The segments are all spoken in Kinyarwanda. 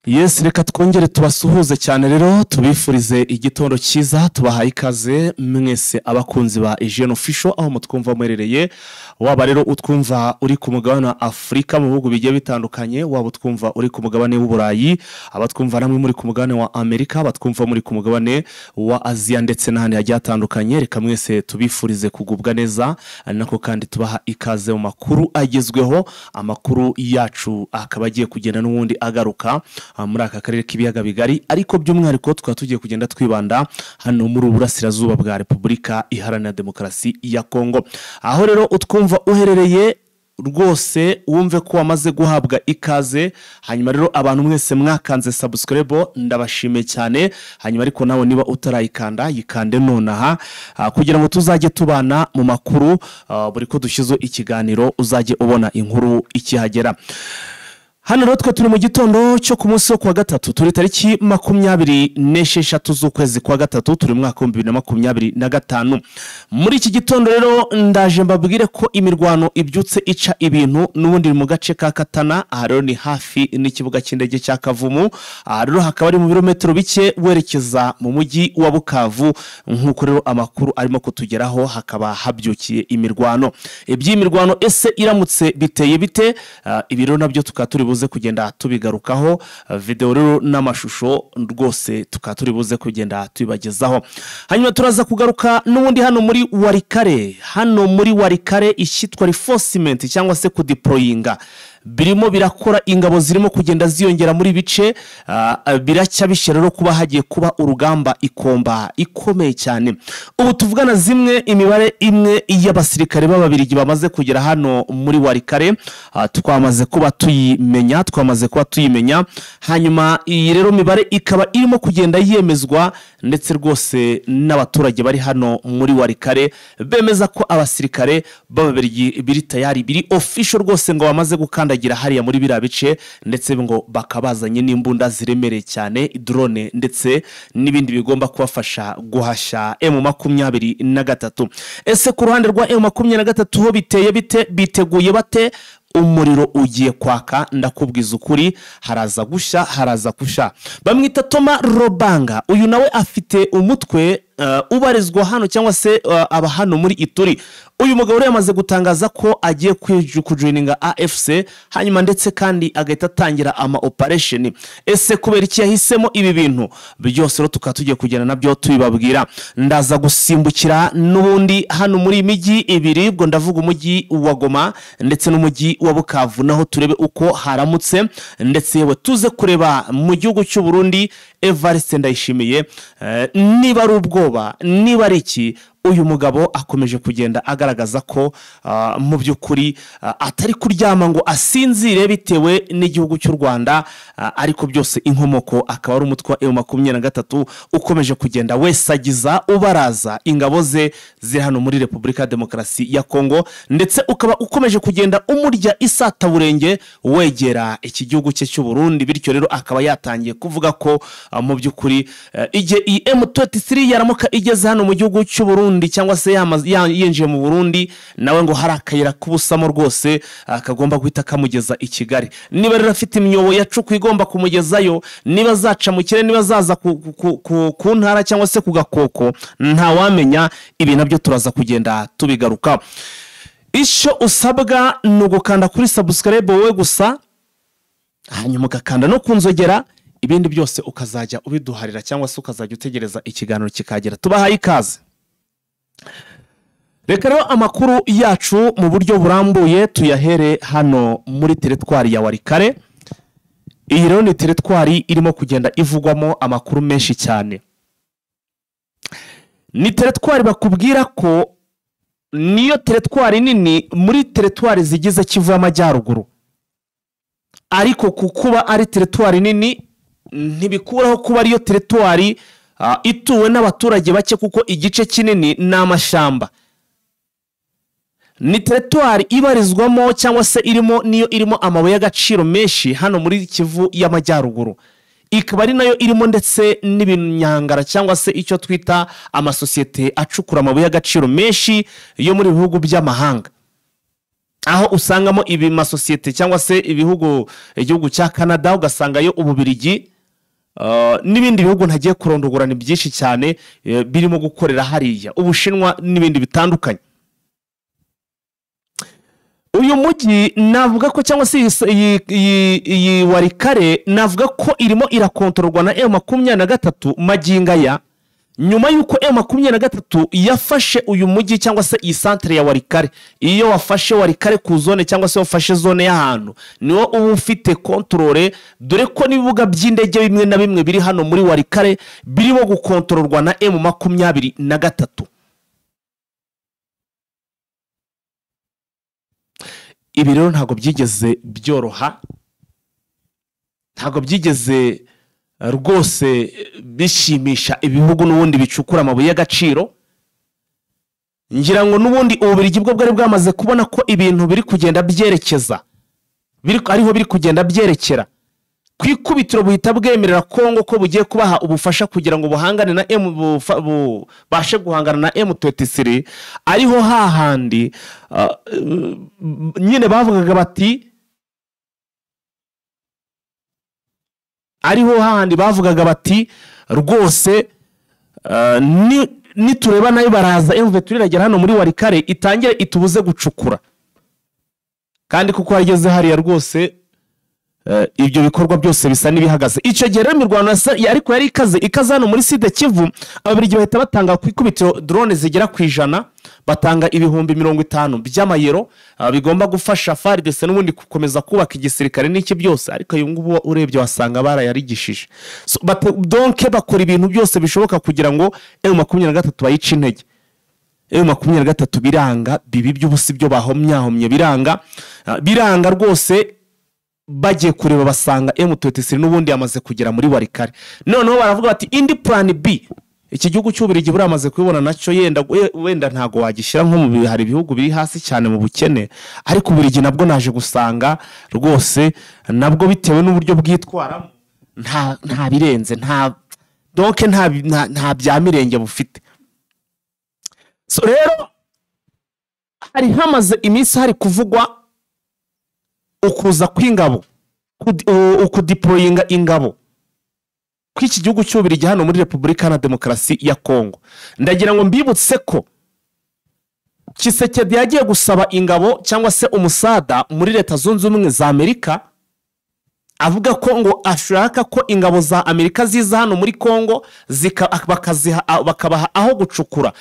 Yes, reka twongere tubasuhuze cyane rero, tubifurize igitondo cyiza, tubahaye ikaze mwese abakunzi ba Ejene Official aho mutwumva muherereye. Waba rero utwumva uri ku mugabane wa Afurika mu bihugu bigiye bitandukanye, waba utwumva uri ku mugabane w'Uburayi, abatwumva namwe muri ku mugabane wa Amerika, abatwumva muri ku mugabane wa Aziya ndetse n'ahandi hagiye hatandukanye, reka mwese tubifurize kugubwa neza, nako kandi tubaha ikaze mu makuru agezweho. Amakuru yacu akaba agiye kugenda n'ubundi agaruka muri aka karere k'ibiyaga bigari, ariko by'umwihariko tukaba tugiye kugenda twibanda hano muri uburasirazuba bwa Repubulika Iharanira Demokarasi ya Kongo. Aho rero utwumva uherereye rwose wumve ko wamaze guhabwa ikaze. Hanyuma rero abantu mwese mwakanze subscribe ndabashimiye cyane, hanyuma ariko nawe niba utarayikanda yikande nonaha, kugira ngo tuzajye tubana mu makuru, buri ko dushyizeho ikiganiro uzajye ubona inkuru ikihagera. Hano rero twe turi mu gitondo cyo ku munsi wo kuwa gatatu, turi tariki 26 z'ukwezi kwa gatatu, turi mu mwaka 2025. Muri iki gitondo rero ndaje mbabwire ko imirwano ibyutse ica ibintu n'ubundi mu gace ka Katana. Aha rero ni hafi n'ikibuga cy'indege cya Kavumu, aha rero hakaba ari mu birometero bike werekeza mu mujyi wa Bukavu. Nk'uko rero amakuru arimo kutugeraho, hakaba habyukiye imirwano. Iby'imirwano ese iramutse biteye bite? Ibi rero nabyo tukaba turi buze kugenda tubigarukaho, video rero n'amashusho rwose tukaba turi buze kugenda tubibagezaho. Hanyuma turaza kugaruka n'ubundi hano muri Walikale, hano muri Walikale icyitwa reinforcement cyangwa se kudeployinga birimo birakora, ingabo zirimo kugenda ziyongera muri bice, biracya bishya rero kuba hagiye kuba urugamba ikomba ikomeye cyane. Ubu tuvugana zimwe imibare imwe y'abasirikare b'Ababirigi bamaze kugera hano muri Walikale, twamaze kuba tuyimenya, twamaze kuba tuyimenya. Hanyuma iyi rero mibare ikaba irimo kugenda yemezwa ndetse rwose n'abaturage bari hano muri Walikale bemeza ko abasirikare b'Ababirigi biri tayari, biri official rwose, ngo bamaze gukandagira hariya muri biriya bice, ndetse ngo bakabazanye n'imbunda ziremereye cyane, drone ndetse n'ibindi bigomba kubafasha guhashya M23. Ese ku ruhande rwa M23 ho biteye bite? Biteguye bate? Umuriro ugiye kwaka, ndakubwiza ukuri, haraza gushya, haraza gushya. Bamwita Toma Robanga, uyu nawe afite umutwe ubarizwa hano cyangwa se aba hano muri Ituri. Uyu mugabo rero yamaze gutangaza ko agiye kujoininga AFC, hanyuma ndetse kandi agahita atangira ama operation. Ese kubera iki yahisemo ibi bintu byose? Rero tukaba tugiye kugenda nabyo tubibabwira. Ndaza gusimbukira n'ubundi hano muri imijyi ibiri, ubwo ndavuga umujyi wa Goma ndetse n'umujyi wa Bukavu, naho turebe uko haramutse, ndetse yewe tuze kureba mu gihugu cy'u Burundi Evariste Ndayishimiye, niba ari ubwoba, niba ari iki, uyu mugabo akomeje kugenda agaragaza ko mu by'ukuri atari kuryama ngo asinzire bitewe n'igihugu cy'u Rwanda, ariko byose inkomoko akaba ari umutwe wa M23 ukomeje kugenda wesagiza ubaraza ingabo ze ziri hano muri Repubulika ya Demokarasi ya Kongo, ndetse ukaba ukomeje kugenda umurya isataburenge wegera iki gihugu cye cy'u Burundi. Bityo rero akaba yatangiye kuvuga ko mu by'ukuri igihe iyi M23 yaramuka igeze hano mu gihugu cy'u Burundi cyangwa se yinjiye mu Burundi, nawe ngo hari akayira k'ubusamo rwose kagomba guhita kamugeza i Kigali. Niba rero afite imyobo yacukuye igomba kumugezayo, niba azaca mu kirere, niba azaza ku ntara cyangwa se ku gakoko, ntawamenya. Ibi nabyo turaza kugenda tubigaruka. Icyo usabwa ni ugukanda kuri subscribe wowe gusa, hanyuma ugakanda no ku nzogera, ibindi byose ukazajya ubiduharira cyangwa se ukazajya utegereza ikiganiro kikagera. Tubahaye ikaze. Reka rero amakuru yacu mu buryo burambuye tuyahere hano muri teritwari ya Walikale. Iyi rero ni teritwari irimo kugenda ivugwamo amakuru menshi cyane. Ni teritwari bakubwira ko niyo teritwari nini muri teritwari zigize Kivu y'Amajyaruguru, ariko kukuba ari teritwari nini ntibikuraho kuba ariyo teritwari ituwe n'abaturage bake, kuko igice kinini ni amashyamba. Ni teritwari ibarizwamo cyangwa se irimo niyo irimo amabuye y'agaciro menshi hano muri Kivu y'Amajyaruguru, ikaba ari nayo irimo ndetse n'ibinyangara cyangwa se icyo twita amasosiyete acukura amabuye y'agaciro menshi yo muri bihugu by'amahanga. Aho usangamo ibi masosiyete cyangwa se ibihugu, igihugu cya Canada, ugasangayo Ububirigi n'ibindi bihugu ntagiye kurondogora, ni byinshi cyane birimo gukorera hariya, Ubushinwa n'ibindi bitandukanye. Uyu mujyi navuga ko, cyangwa se iyi Walikale, navuga ko irimo irakontororwa na M23 magingo aya, nyuma y'uko M23 yafashe uyu mujyi cyangwa se iyi centre ya Walikale. Iyo wafashe Walikale ku zone cyangwa se wafashe zone y'ahantu, niwo uba ufite contrôle, dore ko n'ibibuga by'indege bimwe na bimwe biri hano muri Walikale birimo gukontororwa na M23. Ibi rero ntabwo byigeze byoroha, ntabwo byigeze rwose bishimisha ibihugu n'ubundi bicukura amabuye y'agaciro. Ngira ngo n'ubundi Ububirigi bwo bwari bwamaze kubona ko ibintu biri kugenda byerekeza, ariho biri kugenda byerekera. Ku ikubitiro buhita bwemerera Kongo ko bugiye kubaha ubufasha kugira ngo buhangane na M, bubashe guhangana na M23. Ariho hahandi nyine bavugaga bati, ariho hahandi bavugaga bati rwose nitureba nayo baraza M23 iragera hano muri Walikale itangire itubuze gucukura. Kandi kuko hageze hariya rwose ibyo bikorwa byose bisa n'ibihagaze. Icyo gihe rero imirwano ariko yari ikaze hano muri Sud Kivu. Ababiligi bahita batanga ku ikubitiro drone zigera ku 100, batanga 50,000 by'amayero bigomba gufasha FARDC n'ubundi gukomeza kubaka igisirikare n'iki byose. Ariko uyu ngubu urebye wasanga barayarigishije. So, donc bakora ibintu byose bishoboka kugira ngo M23 bayice intege. M23 biranga, bibi by'ubusi byo bahomyahomye biranga, biranga rwose. Bagiye kureba basanga M23 n'ubundi yamaze kugera muri Walikale. Noneho baravuga bati indi plan B, iki gihugu cy'Ububirigi buramaze kubibona nacyo, yenda wenda ntago wagishyira nko mu hari ibihugu biri hasi cyane mu bukene, ariko Ububirigi nabwo naje gusanga rwose nabwo bitewe n'uburyo bwitwaramo nta birenze, nta donc nta bya mirenge bufite. So rero hari hamaze iminsi hari kuvugwa ukuza kw'ingabo, ukudeployinga ingabo kw'iki gihugu cy'Ububirigi hano muri Repubulika na Demokarasi ya Kongo. Ndagira ngo mbibutse ko Tshisekedi yagiye gusaba ingabo cyangwa se umusada muri Leta Zunze Ubumwe za Amerika, avuga ko ngo ashaka ko ingabo za Amerika ziza hano muri Kongo bakabaha aho gucukura.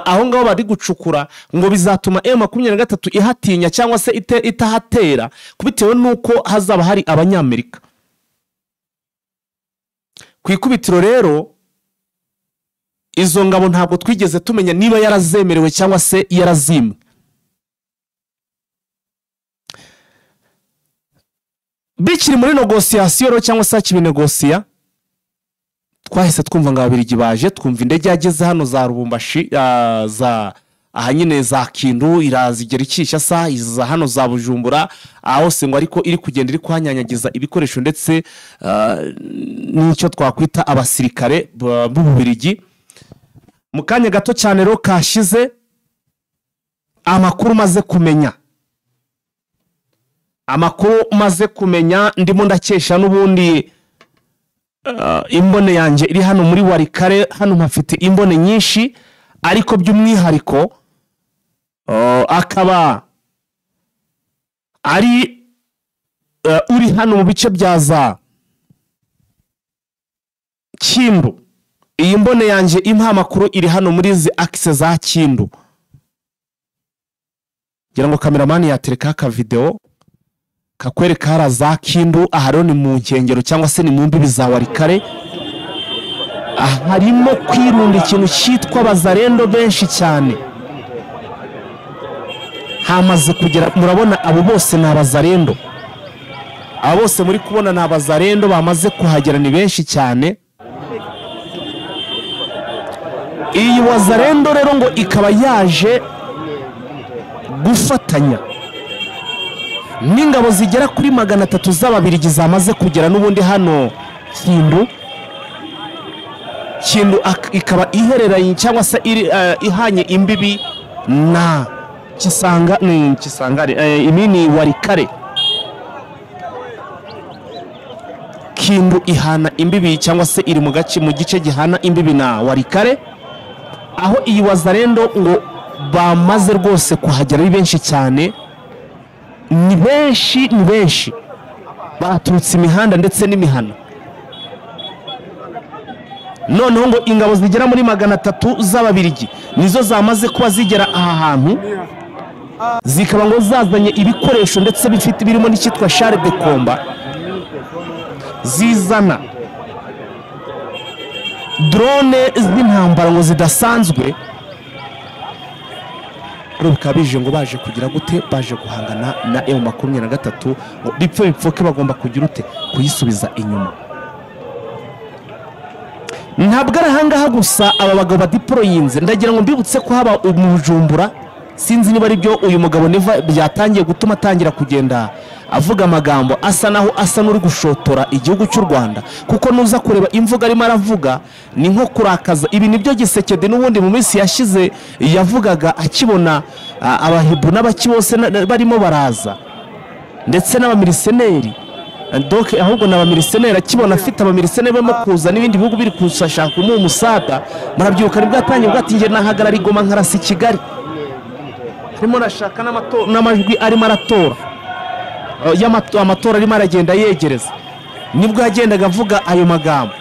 Aho ngaho bari gucukura ngo bizatuma M23 ihatinya cyangwa se itahatera, kubitewe nuko hazaba hari Abanyamerika. Ku ikubitiro rero izo ngabo ntabwo twigeze tumenya niba yarazemerewe cyangwa se yarazimwe. Bikiri muri négociation cyangwa se kibinegosia, twahise twumva ngo Ababiligi baje, twumva indege yageze hano za Rubumbashi, za aha nyine za Kindu, irazigera Kinshasa, iza hano za Bujumbura, aho se ngo ariko iri kugenda iri kwanyanyagiza ibikoresho ndetse n'icyo twakwita abasirikare b'Ububirigi. Mu kanya gato cyane rero kashize, amakuru maze kumenya, ndimo ndakesha n'ubundi imbone yanjye iri hano muri Walikale. Hano mpafite imbone nyinshi, ariko by'umwihariko akaba ari uri hano mu bice bya za Kindu. Iyi mbone yanjye impa amakuru iri hano muri izi axe za Kindu. Ngira ngo cameraman yatereka aka video kakwereka hara za Kindu. Aha rero ni mu nkengero cyangwa se ni mu mbibi za Walikale. Harimo kwirunda ikintu cyitwa bazarendo benshi cyane. Hamaze kugera, murabona abo bose ni abazarendo, abo bose muri kubona ni abazarendo bamaze kuhagera, ni benshi cyane. Iyi wazarendo rero ngo ikaba yaje gufatanya n'ingabo zigera kuri 300 z'Ababiligi zamaze kugera n'ubundi hano Kindu. Kindu ikaba ihereranye cyangwa se ihanye imbibi na Kisanga ni Kisangani, imini Walikale. Kindu ihana imbibi cyangwa se iri mu gace mu gice gihana imbibi na Walikale, aho iyi Wazalendo ngo bamaze rwose kuhagera ari benshi cyane, ni benshi ni benshi, baturutse imihanda ndetse n'imihana. Noneho ngo ingabo zigera muri 300 z'Ababirigi nizo zamaze kuba zigera aha hantu, zikaba ngo zazanye ibikoresho ndetse bifite birimo n'icyitwa char de combat, zizana drone z'intambara ngo zidasanzwe. Bikaba bije ngo baje kugira gute, baje guhangana na M23 ngo bipfe bipfuke, bagomba kugira ute kuyisubiza inyuma. Ntabwo ari ahangaha gusa aba bagabo badiporoyinze, ndagira ngo mbibutse ko haba umujumbura, sinzi niba ari byo uyu mugabo Neva byatangiye gutuma atangira kugenda avuga amagambo asa naho asa n'uri gushotora igihugu cy'u Rwanda, kuko nuza kureba imvugo arimo aravuga ni nko kurakaza. Ibi nibyo Gisekedi n'ubundi mu minsi yashize yavugaga akibona abahibu n'abaki bose barimo baraza ndetse n'abamiriseneri, donc ahubwo n'abamiriseneri akibona afite abamiriseneri barimo kuza n'ibindi bihugu biri kushaka kumuha umusada. Murabyibuka nibwo yatangiye avuga ati njye nahagarara i Goma nkarasa i Kigali, harimo nashaka n'amajwi arimo aratora, amatora arimo aragenda yegereza, nibwo yagendaga avuga ayo magambo.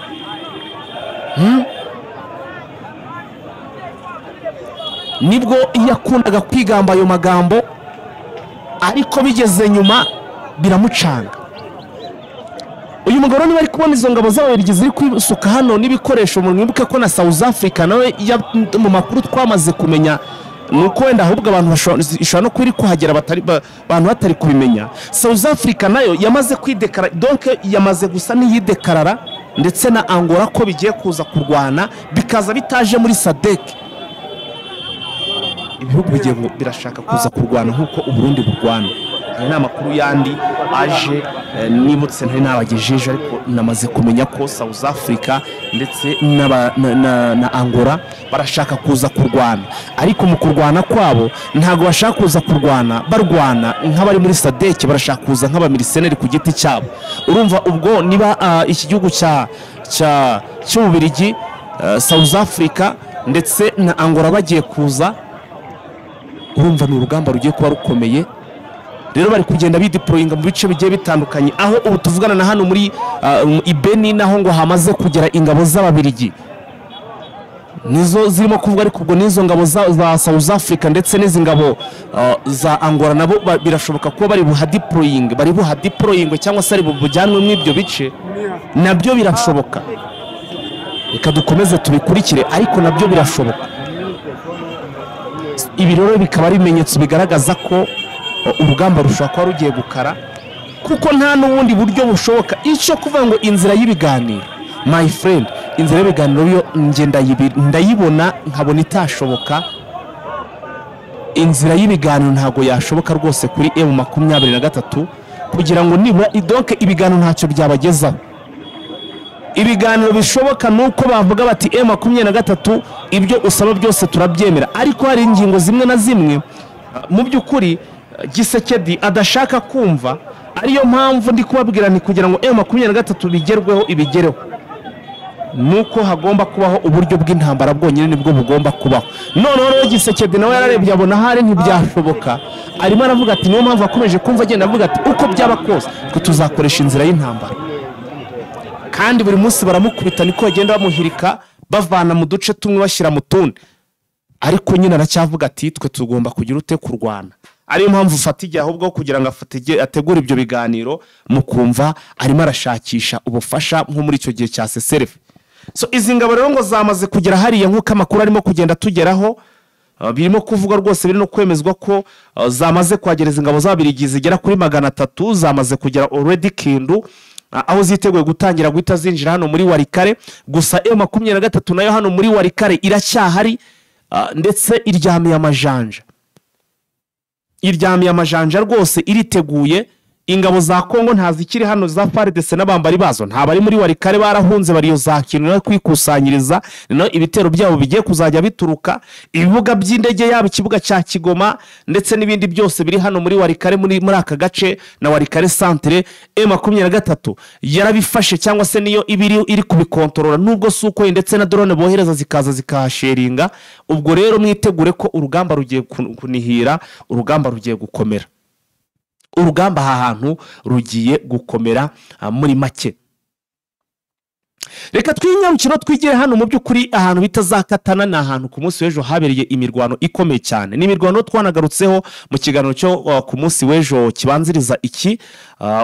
Nibwo yakundaga kwigamba ayo magambo, ariko bigeze nyuma biramucanga. Uyu mugabo niba ari kubona izo ngabo z'Ababiligi ziri kwisuka hano n'ibikoresho, mwibuke ko na South Africa nawe mu makuru twamaze kumenya nuko wenda ahubwo abantu bashobora no kwiri kuhagera batari abantu batari kubimenya. South Africa nayo yamaze kwidekara, donc yamaze gusa n'iyidekarara ndetse na Angola ko bigiye kuza kurwana, bikaza bitaje muri SADC. Ibihugu bigiye birashaka kuza kurwana nkuko Uburundi burwana. Aya ni amakuru yandi aje nibutse ntari nabagejeje, ariko namaze kumenya ko South Africa ndetse na Angola barashaka kuza kurwana, ariko mu kurwana kwabo ntago bashaka kuza kurwana barwana nk'abari muri SADC, barashaka kuza nk'abamiriseneri ku giti cyabo. Urumva ubwo niba iki gihugu cya cy'Ububirigi, South Africa ndetse na Angola bagiye kuza, urumva ni urugamba rugiye kuba rukomeye. Rero bari kugenda bideployinga mu bice bigiye bitandukanye, aho ubu tuvugana na hano muri Ibeni naho ngo hamaze kugera ingabo z'Ababirigi nizo zirimo kuvuga, ariko ubwo nizo ngabo za South Africa ndetse n'izi ngabo za Angola nabo birashoboka kuba bari buhadeploying, bari buhadeploying cyangwa se ari bujyanwe mu ibyo bice, nabyo birashoboka. Reka dukomeze tubikurikire, ariko nabyo birashoboka. Ibi rero bikaba ari ibimenyetso bigaragaza ko urugamba rushobora kuba rugiye gukara, kuko nta n'ubundi buryo bushoboka. Icyo kuvuga ngo inzira y'ibiganiro, my friend, inzira y'ibiganiro yo nge ndayibona nkabona itashoboka. Inzira y'ibiganiro ntago yashoboka rwose kuri M23, kugira ngo nibura donc ibiganiro ntacyo byabagezaho. Ibiganiro bishoboka nuko bavuga bati M23 ibyo usaba byose turabyemera, ariko hari ingingo zimwe na zimwe mu by'ukuri Gisekedi adashaka kumva, ariyo mpamvu ndi kubabwira nti kugira ngo M23 bigerweho ibigereho nuko hagomba kubaho uburyo bw'intambara bwonyine nibwo bugomba kubaho. Noneho rero Gisekedi nawe yararebye abona hari ntibyashoboka, arimo aravuga ati niyo mpamvu akomeje kumva agenda avuga ati uko byaba kose twe tuzakoresha inzira y'intambara. Kandi buri munsi baramukubita, niko bagenda bamuhirika bavana mu duce tumwe bashyira mu tundi, ariko nyine aracyavuga ati twe tugomba kugira ute kurwana. Ariyo mpamvu ufata igihe ahubwo kugira ngo ategure ibyo biganiro, mukumva arimo arashakisha ubufasha nko muri icyo gihe cya CCRF. So izi ngabo rero ngo zamaze kugera hariya nk'uko amakuru arimo kugenda tugeraho, birimo kuvuga rwose biri no kwemezwa ko zamaze kuhagereza ingabo z'Ababiligi zigera kuri 300, zamaze kugera already Kindu, aho ziteguye gutangira guhita zinjira hano muri Walikale. Gusa M23 nayo hano muri Walikale iracyahari, ndetse iryamiye amajanja, iryamiye amajanja rwose, iriteguye, Ingabo za Kongo ntazikiri hano za FARDC n'abambari bazo, nta bari muri Walikale, barahunze bariyo za kintu no kwikusanyiriza. No ibitero byabo bigiye kuzajya bituruka ibibuga by'indege, yaba ikibuga cya Kigoma ndetse n'ibindi byose biri hano muri Walikale, muri aka gace na Walikale centre. M23 yarabifashe cyangwa se niyo ibiri iri kubikontorora, nubwo suko ndetse na drone bohereza zikaza zikahasheringa. Ubwo rero mwitegure ko urugamba rugiye kunihira, urugamba rugiye gukomera, urugamba aha hantu rugiye gukomera. Muri make, reka twinyarukiro twigire hano. Mu by'ukuri ahantu bita za Katana ni ahantu ku munsi w'ejo habereye imirwano ikomeye cyane. Ni imirwano twanagarutseho mu kiganiro cyo ku munsi w'ejo kibanziriza iki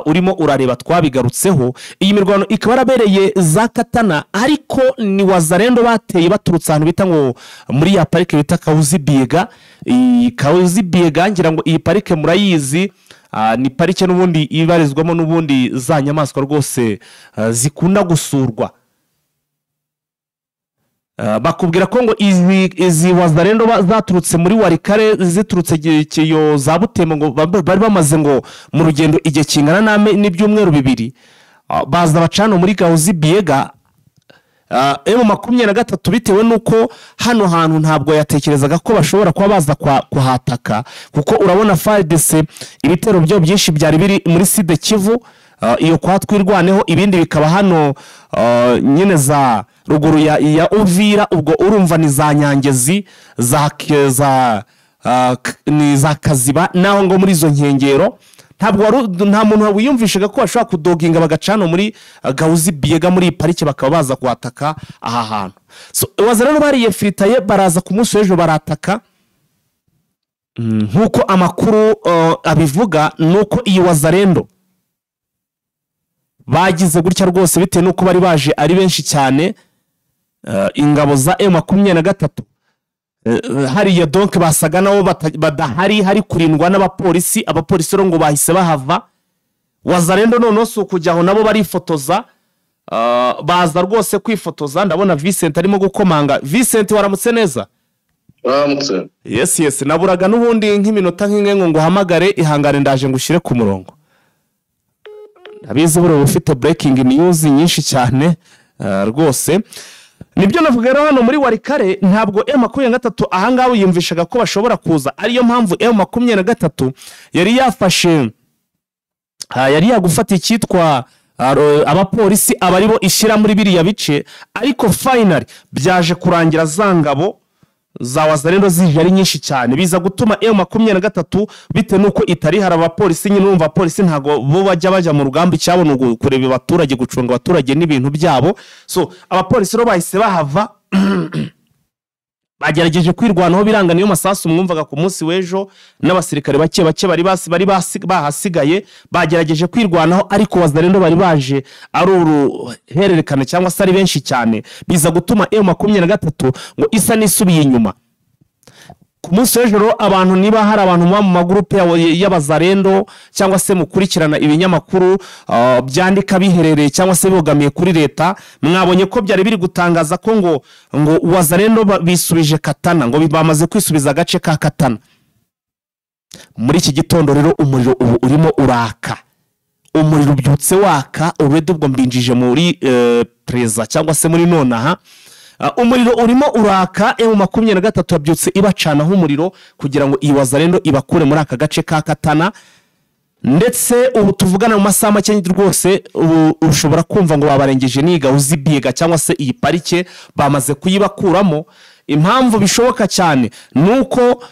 urimo urareba, twabigarutseho. Iyi mirwano ikaba yarabereye za Katana, ariko ni Wazalendo bateye baturutse ahantu bita ngo muri ya parike bita Kahuzi-Biega. Iyi Kahuzi-Biega, ngira ngo iyi parike murayizi. Ni parike n'ubundi ibarizwamo n'ubundi za nyamaswa rwose zikunda gusurwa. Bakubwira ko ngo izi Wazalendo zaturutse muri Walikale, ziturutse iyo za Butembo, ngo bari bamaze ngo mu rugendo igihe kingana n'ibyumweru 2, baza bacana muri Kahuzi-Biega. M23, bitewe n'uko hano hantu ntabwo yatekerezaga ko bashobora kuba baza kuhataka, kuko urabona FARDC ibitero byo byinshi byari biri muri Sud Kivu, iyo kwa Twirwaneho, ibindi bikaba hano nyine za ruguru ya Uvira. Ubwo urumva ni za Nyangezi, ni za Kaziba, naho ngo muri izo nkengero ntabwo nta muntu wiyumvishaga ko bashobora kudoginga bagacana muri Kahuzi-Biega, muri parike, bakaba baza kuhataka aha hantu. So Wazalendo bariye filitaye, baraza ku munsi w'ejo barataka. Nk'uko amakuru abivuga, nuko iyi Wazalendo bagize gutya rwose, bitewe n'uko bari baje ari benshi cyane, ingabo za M23 hariya donc basaga nabo badahari, hari kurindwa n'abapolisi. Abapolisi rero ngo bahise bahava. Wazalendo noneho si ukujya aho, nabo barifotoza, baza rwose kwifotoza. Ndabona Vincent arimo gukomanga. Vincent, waramutse neza? Waramutse. Yes, naburaga n'ubundi nk'iminota nk'imwe ngo nguhamagare. Ihangane, ndaje ngushyire ku murongo. Ndabizi buriya ufite breaking news nyinshi cyane rwose. Nibyo navuga rero, hano muri Walikale ntabwo M23 ahangaha yiyumvishaga ko bashobora kuza, ariyo mpamvu M23 yari yafashe, yari yagufata icyitwa abapolisi, aba aribo ishyira muri biriya bice. Ariko finally byaje kurangira za ngabo za Wazalendo zije ari nyinshi cyane, biza gutuma M23, bitewe n'uko itari hari abapolisi nyine, urumva abapolisi ntabwo bo bajya mu rugamba, icyabo ni kureba abaturage, gucunga abaturage n'ibintu byabo. So abapolisi rero bahise bahava, bagerageje kwirwanaho biranga. Niyo masasu mwumvaga ku munsi w'ejo, n'abasirikare bake bake bari bahasigaye bagerageje kwirwanaho, ariko Wazalendo bari baje ari uruhererekane cyangwa se ari benshi cyane, biza gutuma M23 ngo isa n'isubiye inyuma ku munsi w'ejo. Abantu, niba hari abantu muba mu magurupe y'abazarendo cyangwa se mukurikirana ibinyamakuru byandika biherereye cyangwa se bibogamiye kuri leta, mwabonye ko byari biri gutangaza ko ngo Wazalendo bisubije Katana, ngo bamaze kwisubiza agace ka Katana. Muri iki gitondo rero umuriro ubu urimo uraka, umuriro ubyutse waka already. Ubwo mbinjije muri preza cyangwa se muri nonaha. Umuriro urimo uraka. M23 yabyutse ibacanaho umuriro kugira ngo iyi Wazalendo ibakure muri aka gace ka Katana. Ndetse ubu tuvugana, mu masaha make rwose ubu ushobora kumva ngo babarengeje niga Kahuzi-Biega, cyangwa se iyi parike bamaze kuyibakuramo. Impamvu bishoboka cyane ni uko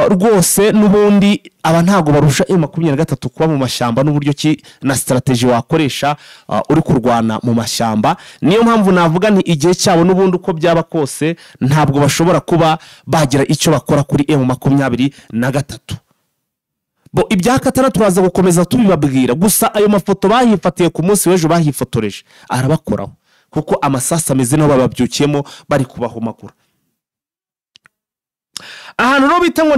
rwose n'ubundi aba ntabwo barusha M23 kuba mu mashyamba, n'uburyo ki na strategy wakoresha uri kurwana mu mashyamba. Niyo mpamvu navuga nti igihe cyabo n'ubundi uko byaba kose ntabwo bashobora kuba bagira icyo bakora kuri M23. Bo ibya Katana turaza gukomeza tubibabwira. Gusa ayo mafoto bahifatiye ku munsi w'ejo, bahifotoreje, arabakoraho, kuko amasasu ameze n'aho bababyukiyemo bari kubahomagura. Ahantu rero bita ngo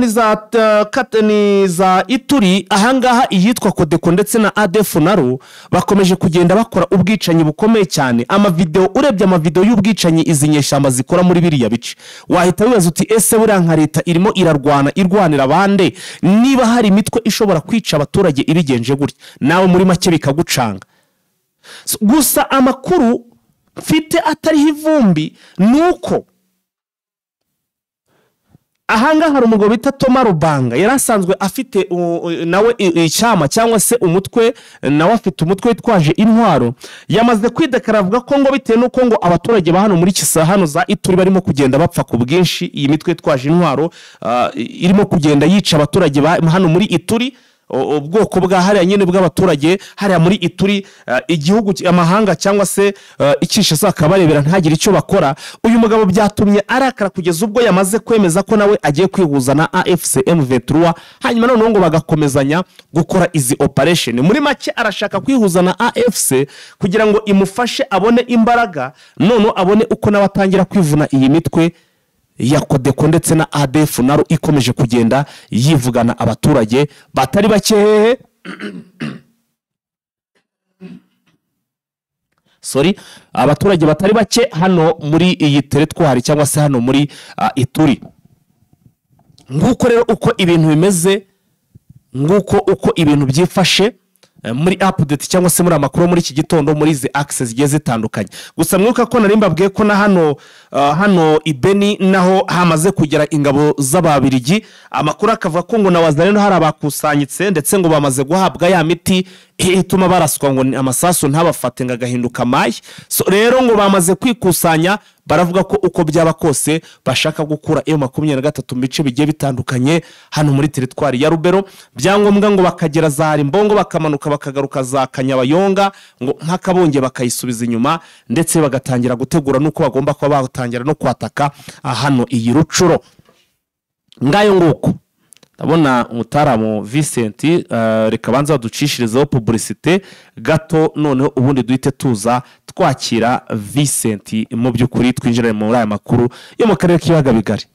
ni za Ituri, ahangaha iyitwa Kodeko ndetse na ADF Naru bakomeje kugenda bakora ubwicanyi bukomeye cyane. Amavideo, urebye amavideo y'ubwicanyi izi nyeshyamba zikora muri biriya bice, wahita wibaza uti ese buriya nka leta irimo irarwana irwanira bande, niba hari imitwe ishobora kwica abaturage ibigenje gutya? Nawe muri make bikagucanga. Gusa amakuru mfite atariho ivumbi nuko ahangaha hari umugabo bita Thomas Rubanga, yari asanzwe afite nawe icyama cyangwa se umutwe, nawe afite umutwe witwaje intwaro. Yamaze kwidekara avuga ko ngo bitewe n'uko ngo abaturage ba hano muri Kisa hano za Ituri barimo kugenda bapfa ku bwinshi, iyi mitwe yitwaje intwaro irimo kugenda yica abaturage ba hano muri Ituri, ubwoko bwa hariya nyine bw'abaturage hariya muri Ituri, igihugu amahanga cyangwa se Kinshasa akabarebera ntagire icyo bakora. Uyu mugabo byatumye arakara kugeza ubwo yamaze kwemeza ko nawe agiye kwihuza na AFC M23, hanyuma noneho ngo bagakomezanya gukora izi operation. Muri make arashaka kwihuza na AFC kugira ngo imufashe abone imbaraga, noneho abone uko nawe atangira kwivuna iyi mitwe ya Kodeko ndetse na ADF Naru ikomeje kugenda yivugana abaturage batari bake hehe. Sorry, abaturage batari bake hano muri iyi teritwari cyangwa se hano muri Ituri. Nguko rero uko ibintu bimeze, nguko uko ibintu byifashe muri update cyangwa se muri amakuru muri iki gitondo muri izi access zigiye zitandukanye. Gusa mwibuka ko nari mbabwiye ko na hano hano Ibeni naho hamaze kugera ingabo z'Ababirigi. Amakuru akavuga ko ngo na Wazalendo hari abakusanyitse ndetse ngo bamaze guhabwa ya miti ituma baraswa ngo amasasu ntabafate ngo agahinduka mayi. So rero ngo bamaze kwikusanya, baravuga ko uko byaba kose bashaka gukura M23 mu bice bigiye bitandukanye hano muri teritwari ya Rubero, byangombwa ngo bakagera za Rimbongo bakamanuka bakagaruka za Kanyabayonga ngo mpaka bonge bakayisubiza inyuma, ndetse bagatangira gutegura nuko bagomba kuba batangira no kwataka hano iyi Rucuro. Ngayo nguko ndabona umutaramu Vincent, reka banza ducishirizeho publicité gato, noneho ubundi duhite tuza twakira Vincent mu by'ukuri twinjire muri aya makuru yo mu karere k'ibiyaga bigari.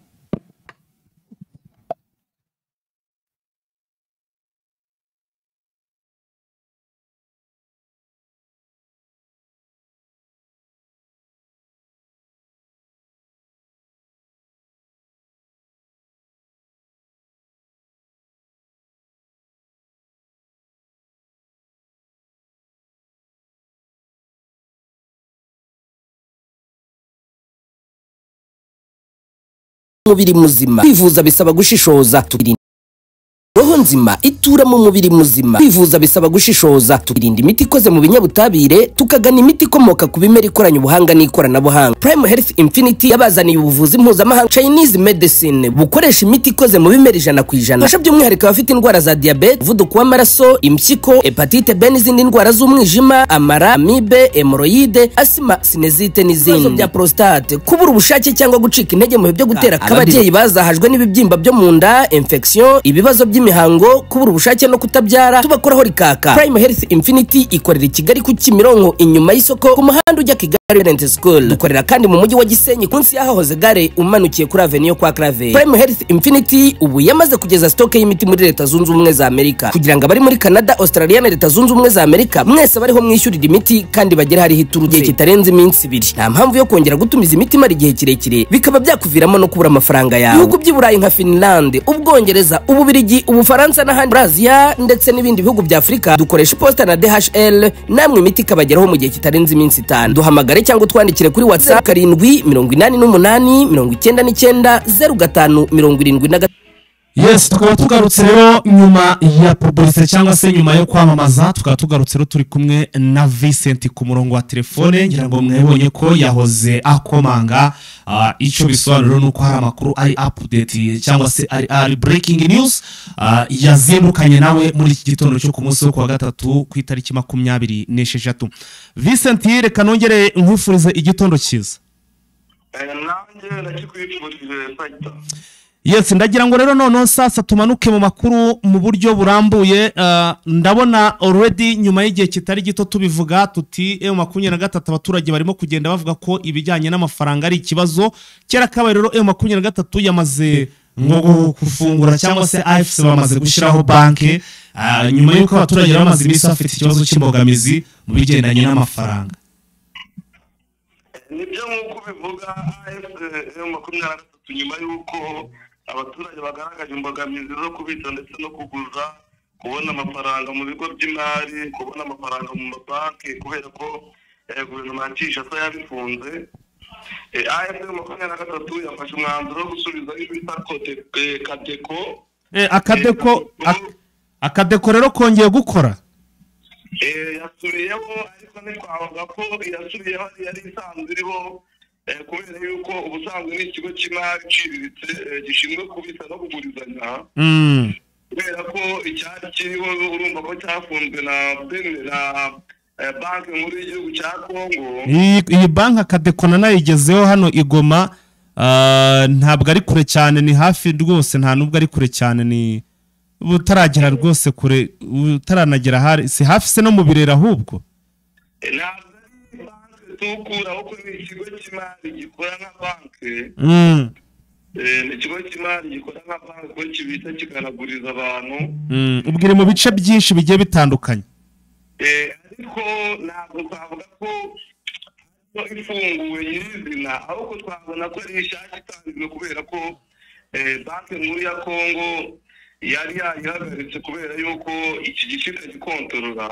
Mubiri muzima kwivuza bisaba gushishoza, tukirinda roho nzima itura mu mubiri muzima. Kwivuza bisaba gushishoza, tukirinda imiti ikoze mu binyabutabire, tukagana imiti ikomoka ku bimera ikoranye ubuhanga n'ikoranabuhanga. Prime Health Infinity yabazaniye ubuvuzi mpuzamahanga Chinese medicine bukoresha imiti ikoze mu bimera 100%. Fasha by'umwihariko abafite indwara za diabete, umuvuduko w'amaraso, impyiko, hepatite B n'izindi ndwara z'umwijima, amara, amibe, hemorrhoide, asima, sinezite n'izindi. Ibibazo bya prostate, kubura ubushake cyangwa gucika intege mu bihe byo gutera akababyeyi bazahajwe n'ibibyimba byo mu nda, infection, ibibazo by'imihango, kubura ubushake no kutabyara, tubakoraho rikaka. Prime Health Infinity ikorera i Kigali ku Kimironko inyuma y'isoko ku muhanda ujya Kigali Rent School. Dukorera kandi mu mujyi wa Gisenyi kunsi y'ahahoze gare umanukiye kuri Avenue kwa Clave. Prime Health Infinity ubu yamaze kugeza stock y'imiti muri Leta Zunze Ubumwe za Amerika, kugira ngo abari muri Canada, Australia na Leta Zunze Ubumwe za Amerika mwese bariho mwishyurira imiti kandi bagere hari hiturutse igihe kitarenze iminsi 2. Nta mpamvu yo kongera gutumiza imiti mara igihe kirekire bikaba byakuviramo no kubura amafaranga yawe. Ibihugu by'i Burayi nka Finland, Ubwongereza, Ububirigi, Ubufaransa n'ahandi muri Aziya ndetse n'ibindi bihugu bya Afurika dukoresha iposita na DHL, namwe imiti ikabageraho mu gihe kitarenze iminsi 5. Duhamagare cyangwa utwandikire kuri WhatsApp 7 88 99 05 73. Yes, tukaba tugarutse rero nyuma ya publicité cyangwa se nyuma yo kwamamaza, tukaba tugarutse rero turi kumwe na Vincent ku murongo wa telefone. Ngira ngo mwebonye ko yahoze akomanga. Icyo bisobanura nuko hari amakuru ari update cyangwa se ari breaking news yazindukanye nawe muri iki gitondo cyo ku munsi wo kuwa gatatu ku itariki 26. Vincent, reka nongere nkwifurize igitondo cyiza. Nanjye ndakikwifurije Saita. Yes, ndagira ngo rero noneho sasa tumanuke mu makuru mu buryo burambuye. Ndabona already nyuma y'igihe kitari gito tubivuga tuti M23 abaturage barimo kugenda bavuga ko ibijyanye n'amafaranga ari ikibazo. Kera kabaye rero M23 yamaze Ngo gufungura cyangwa se AFC bamaze gushyiraho banki nyuma y'uko abaturage bamaze iminsi bafite ikibazo cy'imbogamizi mu bigendanye n'amafaranga. Nibyo, nk'uko bivuga, AFC M23, nyuma y'uko abaturage bagaragaje imbogamizi zo kubitsa ndetse no kuguza, kubona amafaranga mu bigo by'imari, kubona amafaranga mu mabanki, kubera ko guverinoma ya Kinshasa yabifunze, AFC 23 yafashe umwanzuro wo gusubiza ibyo bita CADECO. ACADECO rero kongeye gukora. Yasubiyeho, ariko ntitwavuga ko yasubiyeho yari isanzwe iriho, kubera yuko ubusanzwe ni ikigo cy'imari iciriritse gishinzwe kubitsa no kugurizanya, kubera ko icyari kiriho urumva ko cyafunzwe na Banki Nkuru y'Igihugu cya Kongo. Iyi banki ACADECO nayigezeho hano i Goma, ntabwo ari kure cyane, ni hafi rwose, nta nubwo ari kure cyane, ni utaragera rwose kure, utaranagera hari, si hafi se no mu Birere ahubwo. Ntabwo ari banki tukura, ahubwo ni ikigo cy'imari gikora nka banki. Ni ikigo cy'imari gikora nka banki kuko kibitsa kikanaguriza abantu. Ubwire mu bice byinshi bigiye bitandukanye. Ariko ntabwo twavuga ko ifunguwe nyirizina, ahubwo twabona ko ari ishyashya itanzwe, kubera ko Banki Nkuru ya Kongo yari yayihagaritse kubera yuko iki gice itagikontorora.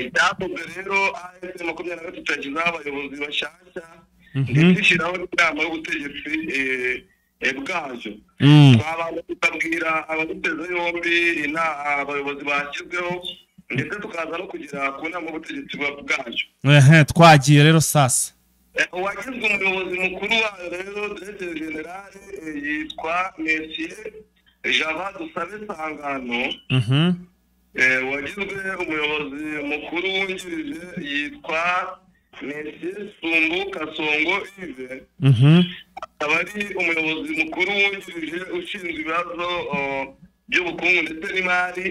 Icyakozwe rero, AFC 23 yashyizeho abayobozi bashyashya ndetse ishyiraho n'inama y'ubutegetsi bwayo. Twabanza tukabwira abaduteze yombi abayobozi bashyizweho, ndetse tukaza no kugera ku nama y'ubutegetsi bwayo. Ehe, twagiye rero sasa. Uwagizwe umuyobozi mukuru wayo rero, directeur général, yitwa Monsieur Java Dusabe Sangano. Wagizwe umuyobozi mukuru wungirije yitwa Monsieur Sumbu Kasongo Yves, akaba ari umuyobozi mukuru wungirije ushinzwe ibibazo by'ubukungu ndetse n'imari.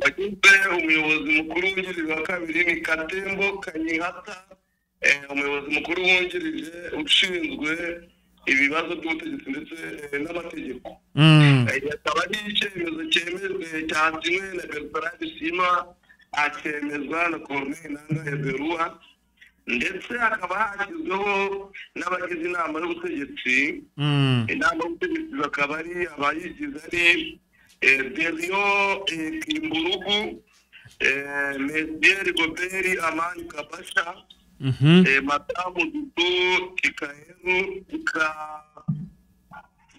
Wagizwe umuyobozi mukuru wungirije wa kabiri ni Katembo Kanyihata, umuyobozi mukuru wungirije ushinzwe ibibazo by'ubutegetsi ndetse n'amategeko. Akaba ari icyemezo cyemejwe, cyasinywe na Bertrand Bisimwa, akemezwa na Corneille Nangaa Yobeluo, ndetse hakaba hashyizweho n'abagize inama y'ubutegetsi. Inama y'ubutegetsi bakaba ari abayigize ari Derio Kimburugu, Monsieur Gobert Amani Kabasha, Madamu Dudu Kikaheru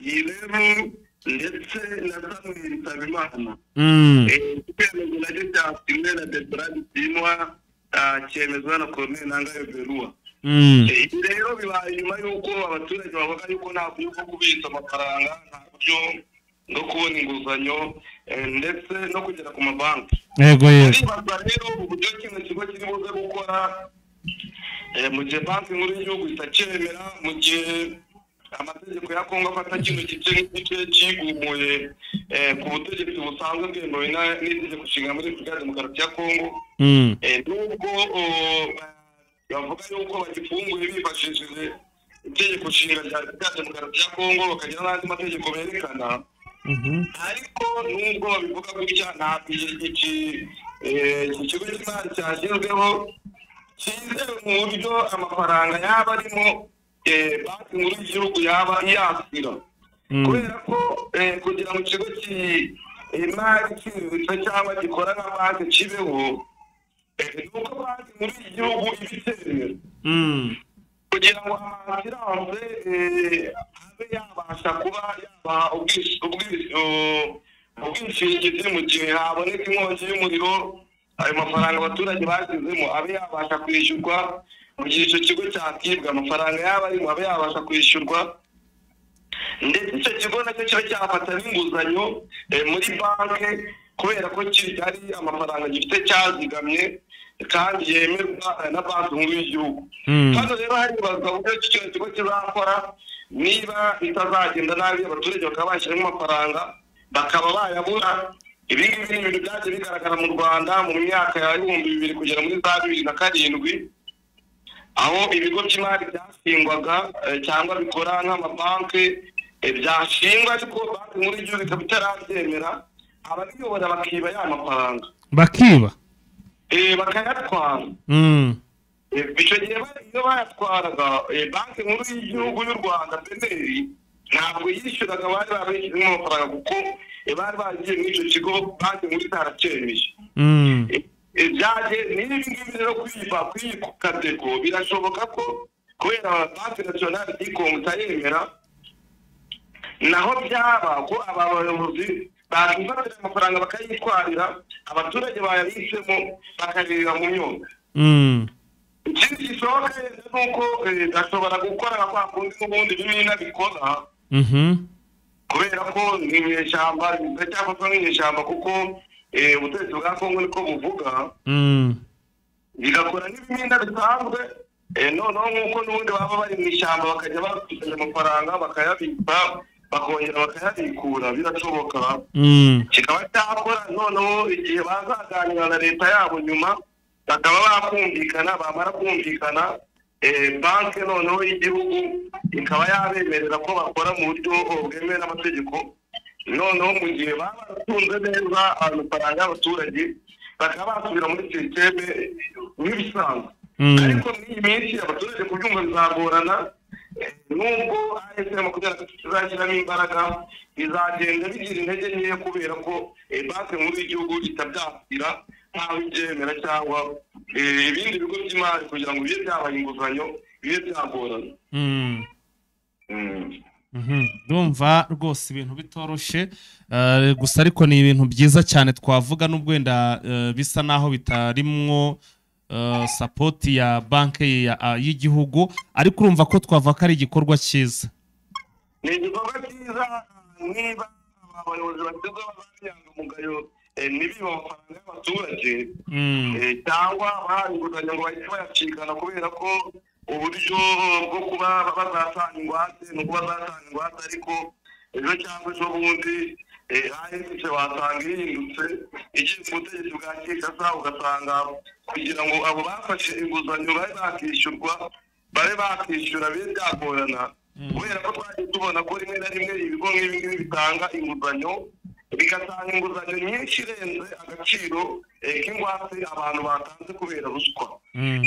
Kayireru, ndetse na Samuel Nsabimana. Icyemezo nacyo cyasinywe na Bertrand Bisimwa, cyemezwa na Corneille Nangaa Yobeluo. Ibi rero bibaye nyuma y'uko abaturage bavuga yuko nta buryo bwo kubitsa amafaranga, nta buryo bwo kubona inguzanyo, ndetse no kugera ku mabanki. yego yego Aribaza rero uburyo kino kigo kiri buze gukora mu gihe Banki Nkuru y'Igihugu itacyemera, mu gihe amategeko ya Kongo afata kino gice nk'igice cyigumuye ku butegetsi busanzwe bwemewe n'itegeko nshinga muri Repubulika ya Demokarasi ya Kongo. Nubwo bavuga yuko bagifunguye bifashishije itegeko nshinga rya Repubulika ya Demokarasi ya Kongo, bakagira n'andi mategeko berekana, ariko nubwo babivuga gutya, ntabwo iki kigo cy'imari cyashyizweho cyizewe mu buryo amafaranga yaba arimo Banki Nkuru y'Igihugu yaba yasira, kubera ko kugira ngo ikigo cy'imari iciriritse cyangwa gikora nka banki kibeho, ni uko Banki Nkuru y'Igihugu ibicyemera, kugira ngo ama assurance abe yabasha kuba yabaha ubwishingizi mu gihe haboneka inkongi y'umuriro, ayo mafaranga abaturage bashyizemo abe yabasha kwishyurwa. Mu gihe icyo kigo cyakibwa, amafaranga yaba arimo abe yabasha kwishyurwa, ndetse icyo kigo nacyo kiba cyafata n'inguzanyo muri banki, kubera ko kiri ari amafaranga gifite cyazigamye kandi yemerwa na Banki Nkuru y'Igihugu. Hano rero haribazwa uburyo kino kigo kizakora niba bitazagenda nabi, abaturage bakaba bashyiramo amafaranga bakaba bayabura. Ibi ngibi ni ibintu byagiye bigaragara mu Rwanda mu myaka ya 2000 kugera muri za 2007, aho ibigo by'imari byashingwaga cyangwa bikora nk'amabanki. Byashingwa ariko banki nkuru y'igihugu ikaba itarabyemera, ababiyobora bakiba ya mafaranga, bakiba bakayatwara. Icyo gihe iyo bayatwaraga, banki nkuru y'igihugu y'u Rwanda BNR ntabwo yishyuraga bari babishyizemo amafaranga, kuko bari bagiye muri icyo kigo banki nkuru itaracyemeye. Ibyaje n'ibi ngibi rero kwiba kuri CADECO birashoboka ko kubera banki nationale du Congo itayemera, naho byaba ko aba bayobozi bakifatira amafaranga bakayitwarira, abaturage bayabitsemo bakabirira mu myonga. Ikindi gishoboka ni uko gashobora gukora nka kwa kundi n'ubundi bimina bikora, kubera ko ni inyeshyamba, biracyafatwa nk'inyeshyamba kuko ubutegetsi bwa Kongo niko buvuga, bigakora n'ibimina bisanzwe. Noneho nk'uko n'ubundi baba bari mu ishyamba bakajya bakusanya amafaranga bakayabika, bakongera bakayabikura, birashoboka kikaba cyakora. Noneho igihe bazaganira na leta yabo nyuma bakaba bakumvikana, bamara kumvikana banki noneho y'igihugu ikaba yabemerera ko bakora mu buryo bwemewe n'amategeko. Noneho mu gihe baba baratunze neza amafaranga y'abaturage bakaba basubira muri sisiteme nk'ibisanzwe. Ariko muri iyi minsi abaturage kubyumva bizagorana, nubwo AFC 23 izashyiramo imbaraga bizagenda bigira intege nkeya, kubera ko banki nkuru y'igihugu itabyakira nkaho ibyemera, cyangwa ibindi bigo by'imari kugira ngo bibe byabaye inguzanyo bibe byagorana. Ndumva rwose ibintu bitoroshye, gusa ariko ni ibintu byiza cyane twavuga, nubwo wenda bisa naho bitarimwo sapoti ya banki y'igihugu, ariko urumva ko twavuga ko ari igikorwa cyiza. Ni igikorwa cyiza niba abayobozi bashyizweho baz'inyangamugayo ntibibe amafaranga y'abaturage, cyangwa bahawe inguzanyo ngo bahite bayacikana, kubera ko uburyo bwo kuba bazatanga ingwate ni uko bazatanga ingwate, ariko ejo cyangwa ejo bundi AFC wasanga ihindutse igiye ku butegetsi bwa Kinshasa, ugasanga kugira ngo abo bafashe inguzanyo babe bakishyurwa, babe bakishyura bibe byagorana, kubera ko twagiye tubona ko rimwe na rimwe ibigo nk'ibi ngibi bitanga inguzanyo bigatanga inguzanyo nyinshi irenze agaciro k'ingwate abantu batanze kubera ruswa.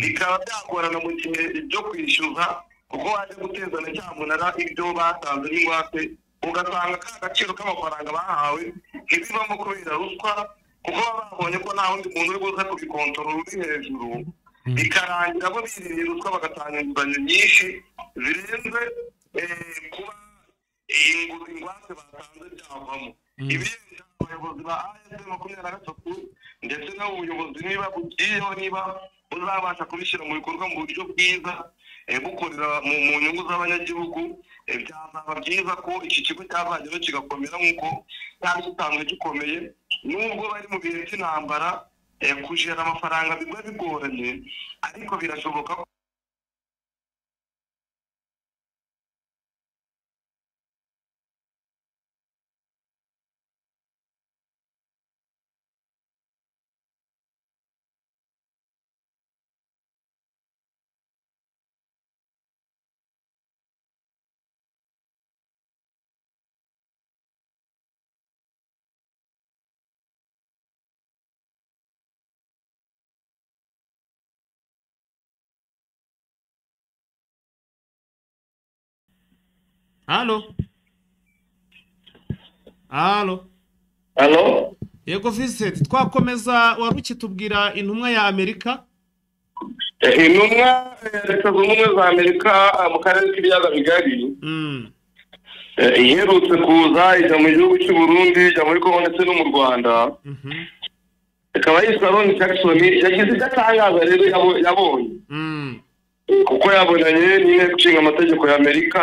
Bikaba byagorana mu gihe ibyo kwishyuza, kuko wajya gutezana cyamunara ibyo batanze n'ingwate, ugasanga ka gaciro k'amafaranga bahawe ntibivamo kubera ruswa, kuko baba babonye ko nta wundi muntu uri buze kubikontorora uri hejuru, bikarangira bo biririye ruswa bagatanga inguzanyo nyinshi zirenze kuba ingwate batanze byavamo. Ibirenze abayobozi ba AFC 23 ndetse n'ubuyobozi niba bugiyeho, niba buzabasha kubishyira mu bikorwa mu buryo bwiza, bukorera mu nyungu z'abanyagihugu, byazaba byiza ko iki kigo cyazageraho kigakomera nk'uko cyari gisanzwe gikomeye. Nubwo bari mu bihe by'intambara, kujera amafaranga biba bigoranye, ariko birashoboka ko Halo. Halo. Halo. Yego Vincent, twakomeza wari ukitubwira intumwa ya Amerika? Intumwa ya Leta Zunze Ubumwe za Amerika mu karere k'ibiyaga bigari iherutse kuza ijya mu gihugu cy'u Burundi, ijya muri Kongo ndetse no mu Rwanda. Ikaba yitwa Ron Jackson, yagize icyo atangaza rero yabonye. Kuko yabonanye n'inteko ishinga amategeko ya Amerika,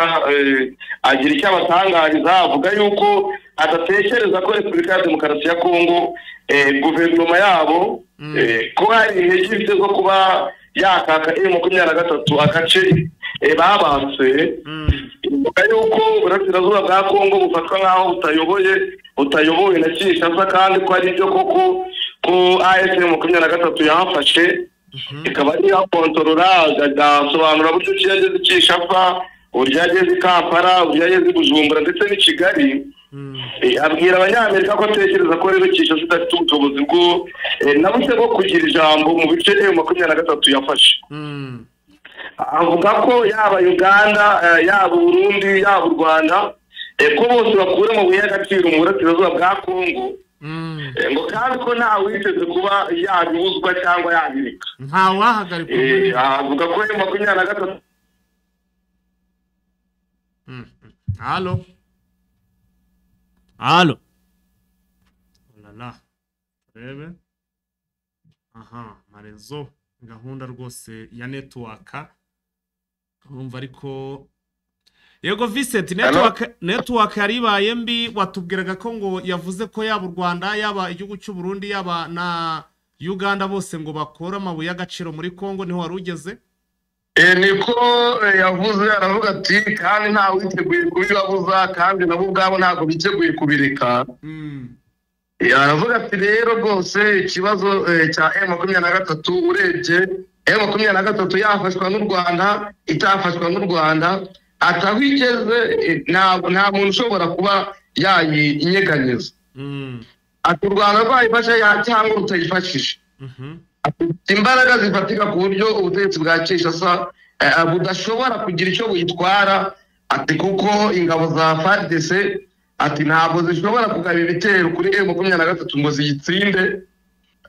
agira icyo abatangariza, avuga yuko adatekereza ko Repubulika ya Demokarasi ya Kongo guverinoma yabo ko hari intege ifite zo kuba yakaka M23 agace babatse, ivuga yuko uburasirazuba bwa Kongo bufatwa nk'aho butayoboye na Kinshasa, kandi ko ari byo koko ko AFC 23 yahafashe, ikaba ari yakontorora, agasobanura buryo ki yageze Kinshasa, Uburyo yageze i Kampala, uburyo yageze i Bujumbura ndetse n'i Kigali. Abwira Abanyamerika ko atekereza ko rero Kinshasa idafite ubushobozi bwo na buke bwo kugira ijambo mu bice M23 yafashe. Avuga ko yaba Uganda, yaba Burundi, yaba u Rwanda, ko bose bakura amabuye y'agaciro mu burasirazuba bwa Kongo, ngo kandi ko nta witeze kuba yabibuzwa cyangwa yabireka, nta wahagarika. Avuga ko M23. Allo, allo, olala, turebe aha marezo gahunda rwose ya network urumva. Ariko yego Vincent, network yari ibaye mbi. Watubwiraga ko ngo yavuze ko yaba u Rwanda, yaba igihugu cy'u Burundi, yaba na Uganda, bose ngo bakora amabuye y'agaciro muri Kongo. Niho wari ugeze? Niko yavuze. Aravuga ati kandi nta witeguye kubibabuza, kandi nabo ubwabo ntabwo biteguye kubireka. Aravuga ati rero rwose ikibazo cya M23, urebye M23 yafashwa n'u Rwanda, itafashwa n'u Rwanda, ataho igeze nta muntu ushobora kuba yayinyeganyeza. Ati u Rwanda rwayifasha cyangwa rutayifashije, imbaraga zifatika ku buryo ubutegetsi bwa Kinshasa budashobora kugira icyo buyitwara. Ati kuko ingabo za FARDC, ati ntabwo zishobora kugaba ibitero kuri M23 ngo ziyitsinde.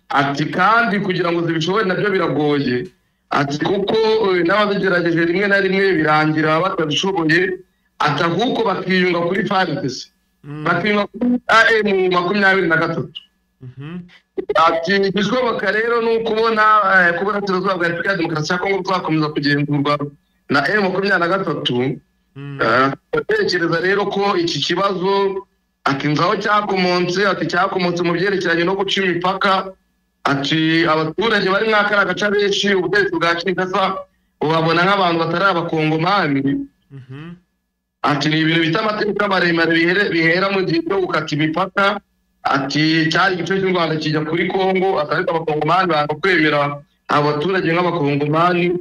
Ati kandi kugira ngo zibishobore nabyo biragoye. Ati kuko n'ababigerageje rimwe na rimwe birangira batabishoboye. Ati ahubwo bakiyunga kuri FARDC, bakiyunga kuri M23. Ati igishoboka rero ni ukubona ko uburasirazuba bwa Repubulika ya Demokarasi ya Kongo bwakomeza kugenzurwa na M23. Atekereza rero ko iki kibazo, ati nzi aho cyakomotse, ati cyakomotse mu byerekeranye no guca imipaka. Ati abaturage bari muri kariya gace benshi ubutegetsi bwa Kinshasa ubabona nk'abantu batari Abakongomani. Ati ni ibintu bita amateka maremare bihera mu gihe cyo gukata imipaka. Ati cyari igice cy'u Rwanda kijya kuri Kongo, ariko Abakongomani banga kwemera abaturage nk'Abakongomani.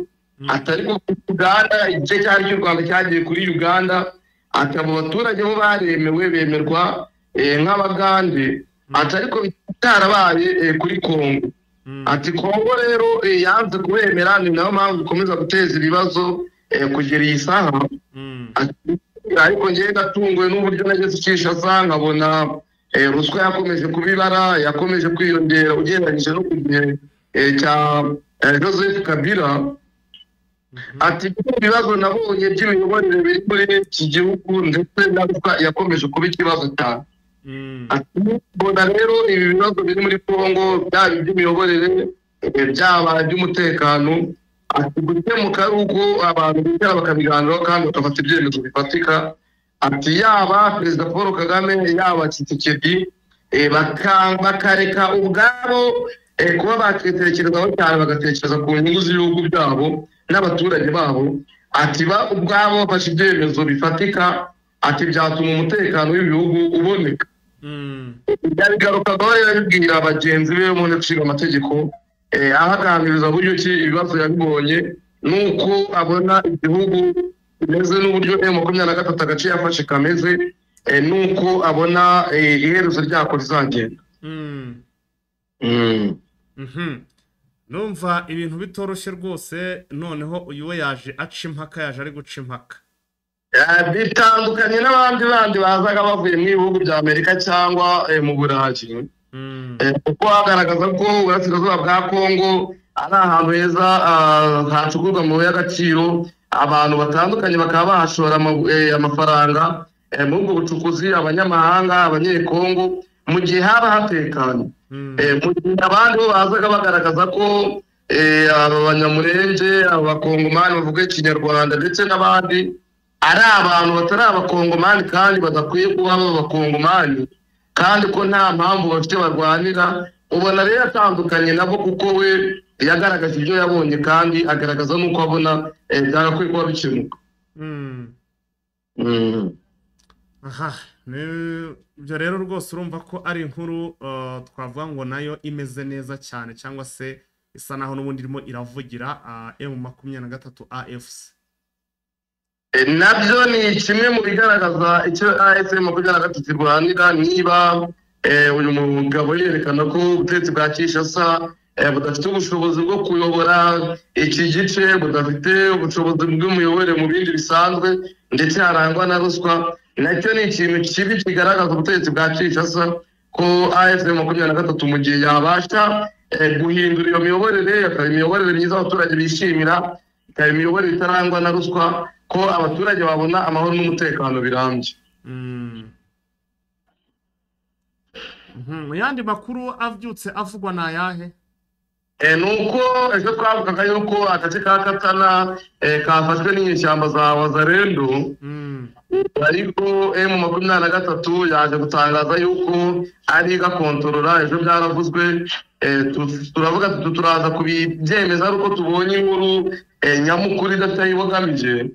Ati ariko Uganda, igice cyari cy'u Rwanda cyagiye kuri Uganda. Ati abo baturage bo baremewe, bemerwa nk'Abagande. Ati ariko bitarabaye kuri Kongo. Ati Kongo rero yanze kubemera, ni nayo mpamvu ikomeza guteza ibibazo kugera iyi saha. Ariko njyewe ndatunguwe n'uburyo nageze Kinshasa nkabona ruswa yakomeje kubibara, yakomeje kwiyongera ugereranyije no ku gihe cya Joseph Kabila. Ati ibibazo nabonye by'imiyoborere biri muri iki gihugu ndetse na ruswa yakomeje kuba ikibazo cyane. Ati mbona rero ibi bibazo biri muri Kongo, byaba iby'imiyoborere, byaba iby'umutekano, ati gukemuka ari uko abantu bicara bakabiganiraho kandi bagafata ibyemezo bifatika. Ati yaba Perezida Paul Kagame, yaba Tshisekedi, bakareka ubwabo kuba bakitekerezaho cyane, bagatekereza ku nyungu z'ibihugu byabo n'abaturage babo. Ati ubwabo bafashe ibyemezo bifatika, ati byatuma umutekano w'ibihugu uboneka. Yabigarukagaho rero abibwira bagenzi be mu Nteko Ishinga Amategeko, abaganiriza buryo ki ibibazo yabibonye nuko abona igihugu bimeze n'uburyo M23 agace yafashe kameze, nuko abona iherezo ryako rizagenda. Numva ibintu bitoroshye rwose. Noneho uyu we yaje aca impaka, yaje ari guca impaka. Bitandukanye n'abandi bandi bazaga bavuye mu bihugu bya Amerika cyangwa mu Burayi, kuko hagaragaza ko uburasirazuba bwa Kongo ari ahantu heza hacukurwa amabuye y'agaciro, abantu batandukanye bakaba bahashora amafaranga muri ubwo bucukuzi, abanyamahanga, Abanyekongo, mu gihe haba hatekanye. Mu gihe abandi bo bazaga bagaragaza ko aba Banyamurenge, Abakongomani bavuga Ikinyarwanda ndetse n'abandi ari abantu batari Abakongomani kandi badakwiye kuba Abakongomani, kandi ko nta mpamvu bafite barwanira. Ubona rero atandukanye nabo kuko we yagaragaje ibyo yabonye kandi agaragaza n'uko abona byagakwiye kuba bikemuka. Aha ibyo rero rwose urumva ko ari inkuru twavuga ngo nayo imeze neza cyane, cyangwa se isa naho n'ubundi irimo iravugira M23 AFC. Nabyo ni kimwe mu bigaragaza icyo AFC 23 irwanira. Niba uyu mugabo yerekana ko ubutegetsi bwa Kinshasa budafite ubushobozi bwo kuyobora iki gice, budafite ubushobozi bw'imiyoborere mu bindi bisanzwe, ndetse harangwa na ruswa, nacyo ni ikintu kibi kigaragaza ubutegetsi bwa Kinshasa ko AFC 23 mu gihe yabasha guhindura iyo miyoborere, akaba imiyoborere myiza abaturage bishimira, ikaba imiyoborere itarangwa na ruswa, ko abaturage babona amahoro n'umutekano birambye. Mu yandi makuru avyutse avugwa ni ayahe? Nuko ejo twavugaga yuko agace ka Katana kafashwe n'inyeshyamba za Wazalendo, ariko M23 yaje gutangaza yuko ari gakontorora. Ejo byaravuzwe, turavuga turaza kubibyemeza ari uko tubonye inkuru nyamukuru idafite aho ibogamije,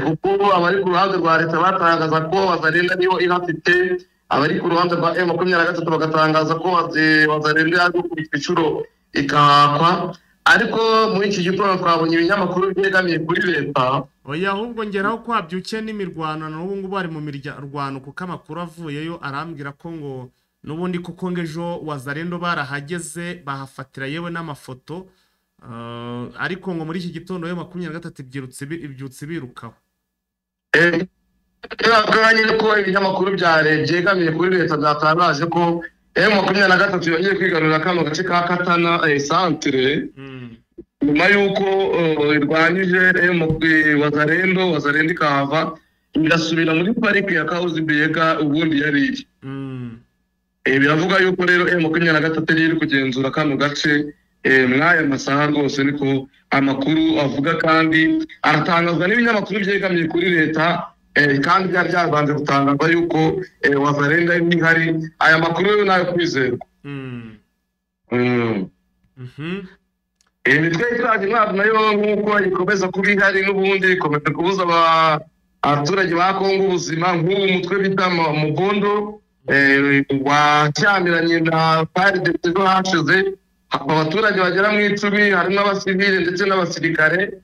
kuko abari ku ruhande rwa leta batangaza ko Wazalendo ariyo ihafite, abari ku ruhande rwa M23 bagatangaza ko Wazalendo yaje gukubitwa inshuro ikahakwa. Ariko muri iki gitondo twabonye ibinyamakuru byegamiye kuri leta. Oya, ahubwo ngeraho ko habyukiye n'imirwano, n'ubu ngubu bari mu mirwano, kuko amakuru avuyeyo arambwira ko ngo n'ubundi kuko ngo ejo Wazalendo barahageze bahafatira yewe n'amafoto, ariko ngo muri iki gitondo yo 23 ibyutse birukaho. Nyine ko ibinyamakuru byegamiye kuri leta byatangaje ko M23 yongeye kwigarurira kano gace ka Katana centre, nyuma y'uko irwanyije Wazalendo, Wazalendo ikahava igasubira muri parike ya Kahuzi Biega ubundi yari iri. Biravuga yuko rero M23 iri kugenzura kano gace mw'aya masaha rwose, niko amakuru avuga, kandi aratangazwa n'ibinyamakuru byegamiye kuri leta, kandi byari byabanje gutangazwa yuko Wazalendo ihari. Aya makuru yo nayo kwizerwa. Imitwe yitwaje intwaro nayo nk'uko ikomeza kuba ihari n'ubundi ikomeje kubuza abaturage ba Kongo ubuzima, nk'ubu mutwe bita Mugondo washyamiranye na FARDC ejo hashize, abaturage bagera mu 10 harimo abasivile ndetse n'abasirikare.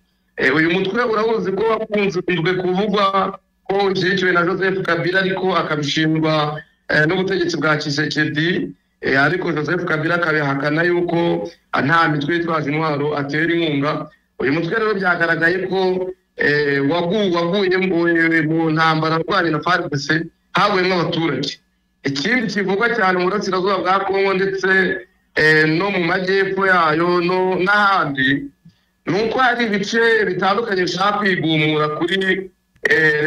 Uyu mutwe urabuzi ko wakunzwe kuvugwa ko ushyigikiwe na Joseph Kabila, ariko akabishinjwa n'ubutegetsi bwa Tshisekedi, ariko Joseph Kabila akabihakana yuko nta mitwe yitwaje intwaro atera inkunga. Uyu mutwe rero byagaragaye ko waguye mu ntambara rwari na FARDC, haguyemo abaturage. Ikindi kivugwa cyane mu burasirazuba bwa Kongo ndetse no mu majyepfo yayo n'ahandi, nuko hari ibice bitandukanye bishaka kwigumura kuri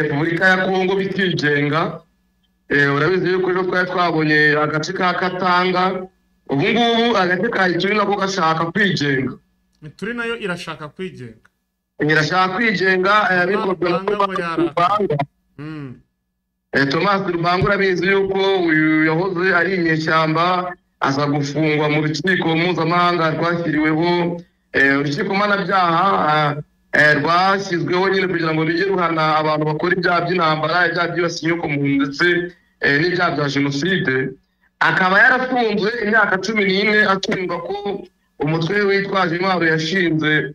Repubulika ya Kongo bikigenga. Urabizi yuko ejo twari twabonye agace ka Katanga, ubu ngubu agace ka Ituri nako gashaka kwigenga. Ituri nayo irashaka kwigenga. Irashaka kwigenga bikozwe na Rubanga. Thomas Rubanga urabizi yuko uyu yahoze ari inyeshyamba, aza gufungwa mu rukiko mpuzamahanga rwashyiriweho, urukiko mpanabyaha rwashyizweho nyine kugira ngo rujye ruhana abantu bakora ibyaha by'intambara, ibyaha byibasiye inyokomuntu ndetse n'ibyaha bya jenoside. Akaba yarafunzwe imyaka 14 ashinjwa ko umutwe witwaje intwaro yashinze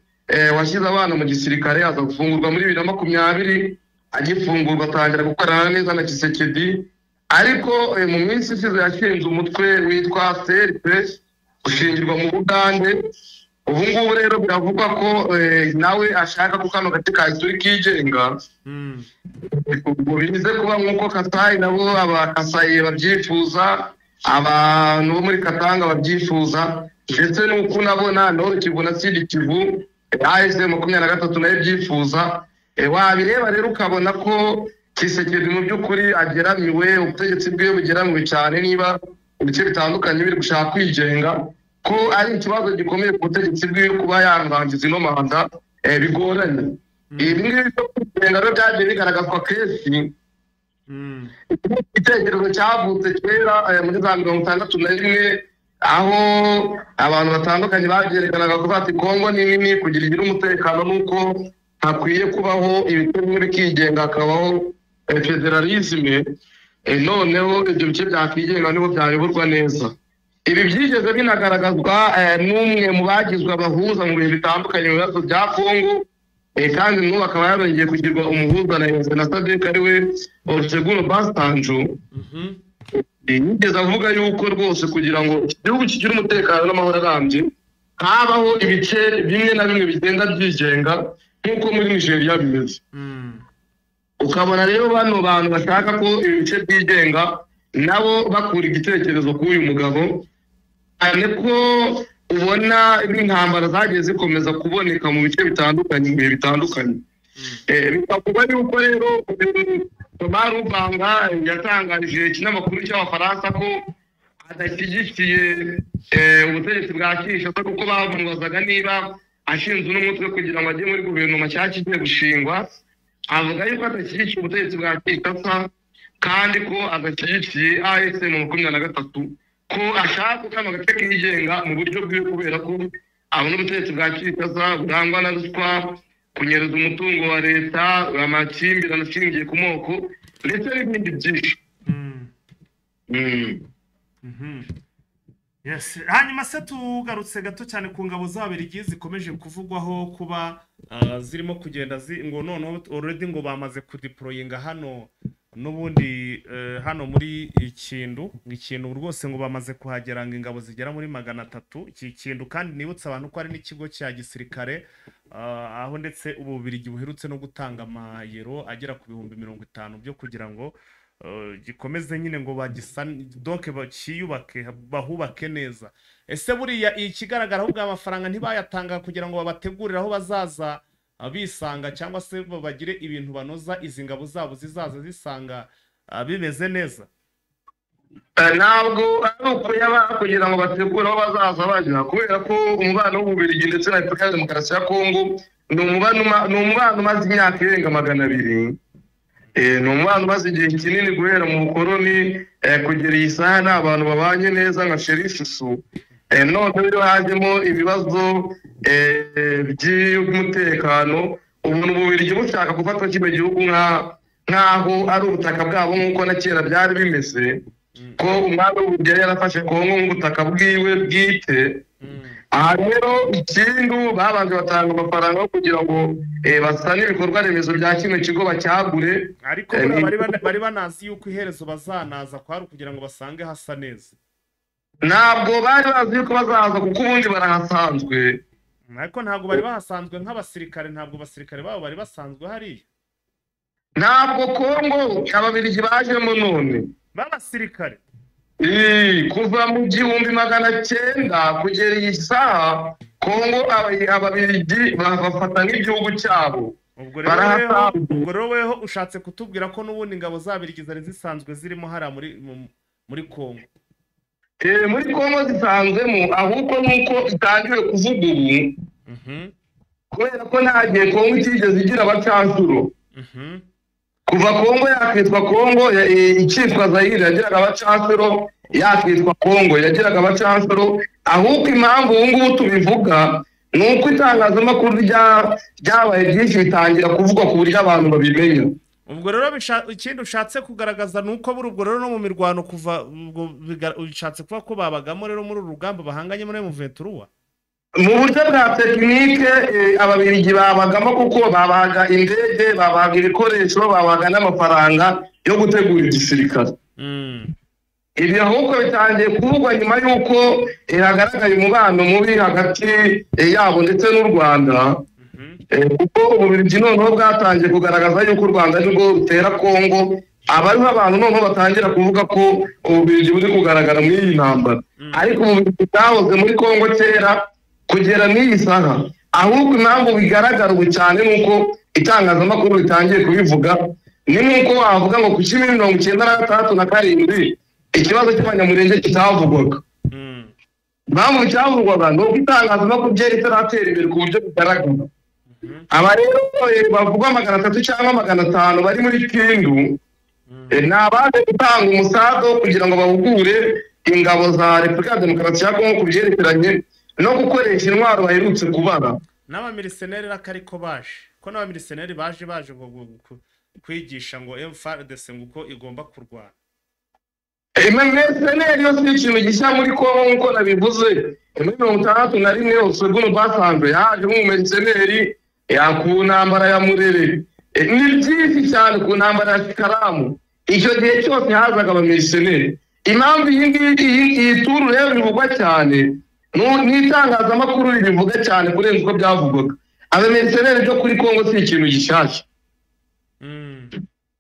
washyize abana mu gisirikare, aza gufungurwa muri 2020. Agifungurwa atangira gukorana neza na Tshisekedi, ariko mu minsi ishize yashinze umutwe witwa CRP ushingirwa mu Bugande. Ubu ngubu rero biravugwa ko nawe ashaka ko kano gace ka Ituri kigenga, ubwo bize kuba nk'uko Kasayi nabo Abakasayi babyifuza, abantu bo muri Katanga babyifuza, ndetse n'uko nabona Nord Kivu na Sud Kivu AFC 23 nayo ibyifuza. Wabireba rero ukabona ko Tshisekedi mu by'ukuri ageramiwe, ubutegetsi bwe bugeramiwe cyane niba ibice bitandukanye biri gushaka kwigenga, ko ari ikibazo gikomeye ku butegetsi bwiwe kuba yarangiza ino manda bigoranye. Ibi ngibi byo kwigenga rero byagiye bigaragazwa kenshi. Igitekerezo cyavutse kera muri za 61, aho abantu batandukanye babyerekanaga ko bati Kongo ni nini kugira igire umutekano, nuko hakwiye kubaho ibice bimwe bikigenga, hakabaho federalisme, noneho ibyo bice byakwigenga niho byayoborwa neza. Ibi byigeze binagaragazwa n'umwe mu bagizwe abahuza mu bihe bitandukanye mu bibazo bya Kongo, Kandi n'ubu akaba yarongeye kugirwa umuhuza na na SADC ariwe Olusegun Obasanjo. Yigeze avuga yuko rwose kugira ngo iki gihugu kigire umutekano n'amahoro arambye, habaho ibice bimwe na bimwe bigenda byigenga nk'uko muri Nigeria bimeze. Ukabona rero bano bantu bashaka ko ibice byigenga nabo bakura igitekerezo k'uyu mugabo, cyane ko ubona n'intambara zagiye zikomeza kuboneka mu bice bitandukanye mu bihe bitandukanye. Bikavuga yuko rero Thomas Lubanga yatangarije ikinyamakuru cy'Abafaransa ko adashyigikiye ubutegetsi bwa Kinshasa, kuko bamubazaga niba ashinze n'umutwe kugira ngo ajye muri guverinoma nshyashya igiye gushingwa, avuga yuko adashyigikiye ubutegetsi bwa Kinshasa kandi ko adashyigikiye AFC M23, ko ashaka ko kano gace kigenga mu buryo bwiwe, kubera ko abona ubutegetsi bwa Kinshasa burangwa na ruswa, kunyereza umutungo wa leta, amakimbirane ashingiye ku moko ndetse n'ibindi byinshi. Yes. Hanyuma se tugarutse gato cyane ku ngabo z'Ababiligi zikomeje kuvugwaho kuba zirimo kugenda ngo noneho already ngo bamaze kudeployinga hano n'ubundi hano muri Ikindu, Ikindu rwose ngo bamaze kuhagera ngo ingabo zigera muri 300. Iki Kindu kandi nibutsa abantu ko ari n'ikigo cya gisirikare, aho ndetse Ububiligi buherutse no gutanga amayero agera ku 50,000 byo kugira ngo gikomeze nyine ngo donc bakiyubake, bahubake neza. Ese buriya ikigaragara ahubwo amafaranga ntibayatanga kugira ngo babategurire aho bazaza bisanga, cyangwa se bagire ibintu banoza izi ngabo zabo zizaza zisanga bimeze neza? Ntabwo ari ukuyaba kugira ngo bategure aho bazaza bajya, kubera ko umubano w'Ububiligi ndetse na Repubulika ya Demokarasi ya Kongo ni umubano umaze imyaka irenga 200. Ni umubano umaze igihe kinini guhera mu bukoroni kugera iyi saha, ni abantu babanye neza nka Sherifusu. None rero hajemo ibibazo by'umutekano, ubu Ububiligi bushaka gufata kino gihugu nk'aho ari ubutaka bwabo nk'uko na kera byari bimeze, ko umwami w'Ububiligi yari yarafashe Kongo nk'ubutaka bwiwe bwite. Aha rero Ikindu babanje batanga amafaranga yo kugira ngo basane ibikorwa remezo bya kino kigo bacyagure, ariko bari banazi yuko iherezo bazanaza kwari kugira ngo basange hasa neza. Ntabwo bari bazi yuko bazaza kuko ubundi barahasanzwe, ariko ntabwo bari bahasanzwe nk'abasirikare, ntabwo abasirikare babo bari basanzwe hariya. Ntabwo Kongo Ababiligi bajemo none b'abasirikare kuva mu 1900 kugera iyi saha, Kongo Ababiligi bafata nk'igihugu cyabo. Ubwo rero weho ushatse kutubwira ko n'ubundi ingabo z'Ababiligi zari zisanzwe zirimo hariya muri Kongo. Muri Kongo zisanzwemo, ahubwo nuko itangiwe kuvuga ubu, kubera ko nta gihe Kongo itigeze igira abacancuro. Kuva Kongo yakitwa Kongo, ikitwa Zaire yagiraga abacancuro, yakitwa Kongo yagiraga abacancuro. Ahubwo impamvu ubu ngubu tubivuga ni uko itangazamakuru ryabaye byinshi bitangira kuvugwa ku buryo abantu babimenya. Ubwo rero ikindi ushatse kugaragaza ni uko buri ubwo rero no mu mirwano kuva ubwo ushatse kuvuga ko babagamo rero muri uru rugamba bahanganye muri M23 mu buryo bwa tekinike. Ababiligi babagamo kuko babahaga indege, babahaga ibikoresho, babahaga n'amafaranga yo gutegura igisirikare. Ibi ahubwo bitangiye kuvugwa nyuma y'uko hagaragaye umubano mubi hagati yabo ndetse n'u Rwanda, kuko Ububiligi noneho bwatangiye kugaragaza yuko u Rwanda arirwo rutera Kongo. Abariho abantu noneho batangira kuvuga ko Ububiligi buri kugaragara muri iyi ntambara, ariko Ububiligi bwahoze muri Kongo kera kugera n'iyi saha. Ahubwo impamvu bigaragara ubu cyane ni uko itangazamakuru ritangiye kubivuga. Ni nk'uko wavuga ngo ku 1996 na 7 ikibazo cy'Abanyamurenge kitavugwaga. Impamvu cyavugwaga ni uko itangazamakuru ryari ritaratera imbere ku buryo bugaragara. Aba rero bavugwa 300 cyangwa 500 bari muri Kindu ni abaje gutanga umusazo kugira ngo bahugure ingabo za Repubulika ya Demokarasi ya Kongo ku byerekeranye no gukoresha intwaro baherutse kubara. N'abamiriseneri akariko baje, ko n'abamiriseneri baje ngo kwigisha ngo FARDC ngo uko igomba kurwana. Mercenary yo si ikintu gishya muri Kongo nk'uko nabivuze. Muri 61 Olusegun Obasanjo yaje nk'umumerceneri, Ku ntambara ya Murere, ni byinshi cyane, ku ntambara ya Shikaramu, icyo gihe cyose hazaga abamercenary. Impamvu iyi ngiyi, iyi turu rero bivugwa cyane n'itangazamakuru ribivuga cyane kurenza uko byavugwaga, abamercenary byo kuri Kongo si ikintu gishyashya,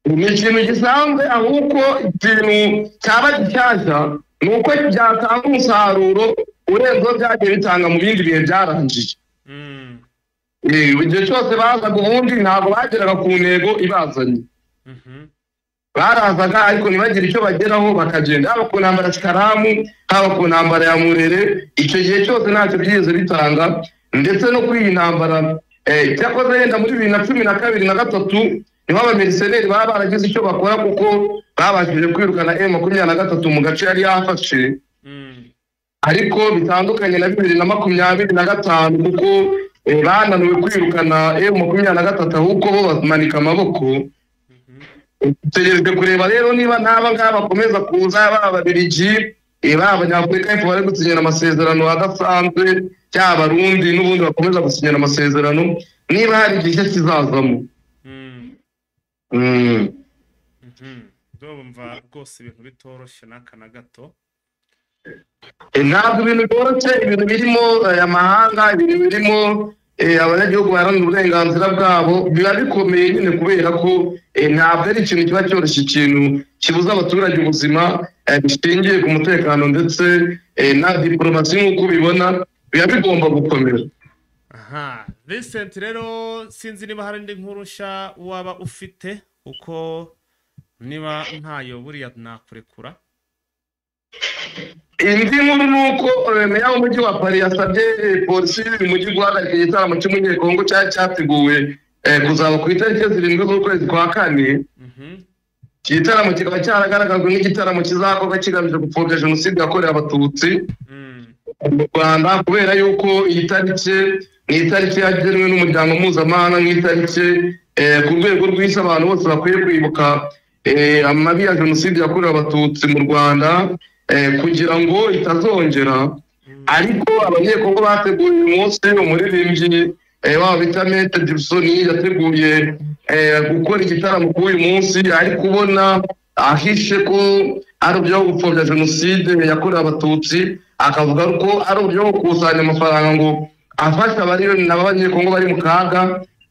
ni ikintu gisanzwe. Ahubwo ikintu cyaba gishyashya ni uko byatanga umusaruro urenze uwo byagiye bitanga mu bindi bihe byarangiye. Igihe cyose bazaga ubundi ntabwo bageraga ku ntego ibazanye. Barazaga ariko ntibagire icyo bageraho, bakagenda. Haba ku ntambara Shikaramu, haba ku ntambara ya Murere, icyo gihe cyose ntacyo byigeze bitanga. Ndetse no kuri iyi ntambara, cyakoze yenda muri 2012 na 3 niho abamercenary baba baragize icyo bakora, kuko babashije kwirukana M23 mu gace yari yafashe. Ariko bitandukanye na 2025, kuko bananiwe kwirukana M23, ahubwo bo bamanika amaboko. Dutegerejwe kureba rero niba n'aba ngaba bakomeza kuza, baba Ababiligi, baba Abanyafurika y'Epfo bari gusinyana amasezerano adasanzwe, cyaba Abarundi n'ubundi bakomeza gusinyana amasezerano, niba hari igihe kizazamo. Ndumva rwose ibintu bitoroshye n'aka na gato. Ntabwo ibintu byoroshye. Ibintu birimo amahanga, ibintu birimo abanyagihugu baharanira uburenganzira bwabo, biba bikomeye nyine, kubera ko ntabwo ari ikintu kiba cyoroshye, ikintu kibuza abaturage ubuzima, bishingiye ku mutekano ndetse na diporomasi. Nk'uko ubibona, biba bigomba gukomera. Aha Vincent, rero sinzi niba hari indi nkuru nshya waba ufite, kuko niba ntayo buriya nakurekura. Indi nkuru ni uko meya w'umujyi wa Paris yasabye polisi y'uyu mujyi guhagarika igitaramo cy'umunyekongo cyari cyateguwe kuzaba ku itariki 7 z'ukwezi kwa kane. Iki gitaramo kikaba cyaragaragajwe nk'igitaramo kizakorwa kigamije gupfobya Jenoside yakorewe Abatutsi mu Rwanda, kubera yuko iyi tariki ni itariki yagenwe n'umuryango mpuzamahanga nk'itariki ku rwego rw'isi abantu bose bakwiye kwibuka amabi ya Jenoside yakorewe Abatutsi mu Rwanda, kugira ngo itazongera. Ariko Abanyekongo bateguye uyu munsi, umuririmbyi wabo bita Maître Gibson yateguye gukora igitaramo kuri uyu munsi, ariko ubona ahishe ko ari uburyo bwo gupfobya Jenoside yakorewe Abatutsi, akavuga ko ari uburyo bwo gukusanya amafaranga ngo afashe abari n'Abanyekongo bari mu kaga.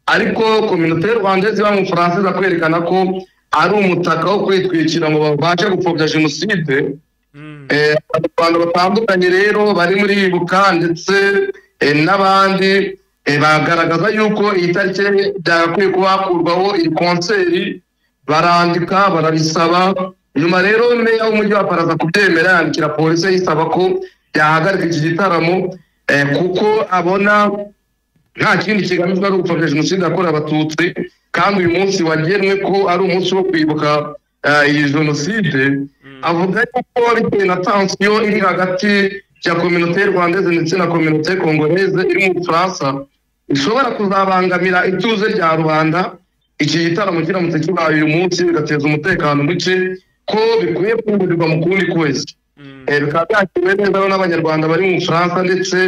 Ariko communauté rwandaise iba mu Bufaransa iza kwerekana ko ari umutaka wo kwitwikira ngo babashe gupfobya Jenoside. Abanyarwanda batandukanye rero bari muri Ibuka ndetse n'abandi, bagaragaza yuko iyi tariki byagakwiye kuba hakurwaho iyi concert. Barandika, barabisaba. Nyuma rero meya w'umujyi wa Paris aza kubyemera, yandikira polisi ayisaba ko yahagarika iki gitaramo, kuko abona nta kindi kigamijwe ari ugupfobya Jenoside yakorewe Abatutsi, kandi uyu munsi wagenwe ko ari umunsi wo kwibuka iyi jenoside. Avuga yuko bitewe na tension iri hagati ya communauté rwandaise ndetse na communauté congolaise iri mu Bufaransa, ishobora kuzabangamira ituze rya rubanda iki gitaramo kiramutse kibaye uyu munsi, bigateza umutekano muke, ko bikwiye kwimurirwa mu kundi kwezi. Bikaba byakiriwe neza rero n'Abanyarwanda bari mu Bufaransa ndetse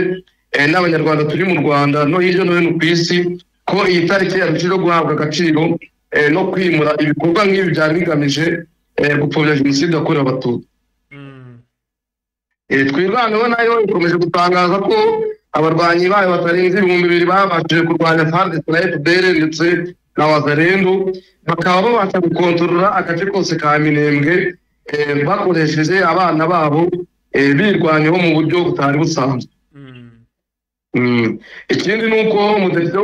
n'Abanyarwanda turi mu Rwanda no hirya no hino ku isi, ko iyi tariki yarushijeho guhabwa agaciro, no kwimura ibikorwa nk'ibi byari bigamije gupfobya Jenoside yakorewe Abatutsi. Twirwaneho nayo ikomeje gutangaza ko abarwanyi bayo batarenze 2000 babashije kurwanya FARDC na FDLR ndetse na Wazalendo, bakaba babasha gukontorora agace kose ka Minembwe, bakoresheje abana babo, birwanyeho mu buryo butari busanzwe. Ikindi ni uko umudepite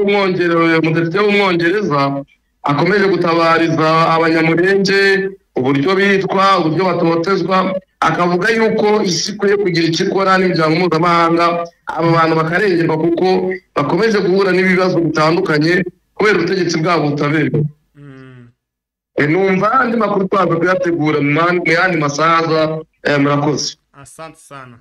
w'Umwongereza akomeje gutabariza Abanyamurenge, uburyo bitwa, uburyo batotezwa, akavuga yuko isi ikwiye kugira icyo ikora n'imiryango mpuzamahanga, aba bantu bakarengerwa, kuko bakomeje guhura n'ibibazo bitandukanye kubera ubutegetsi bwabo butaberwa. Numva andi makuru twaza kuyategura mu yandi masaha aza. Murakoze. Asante sana.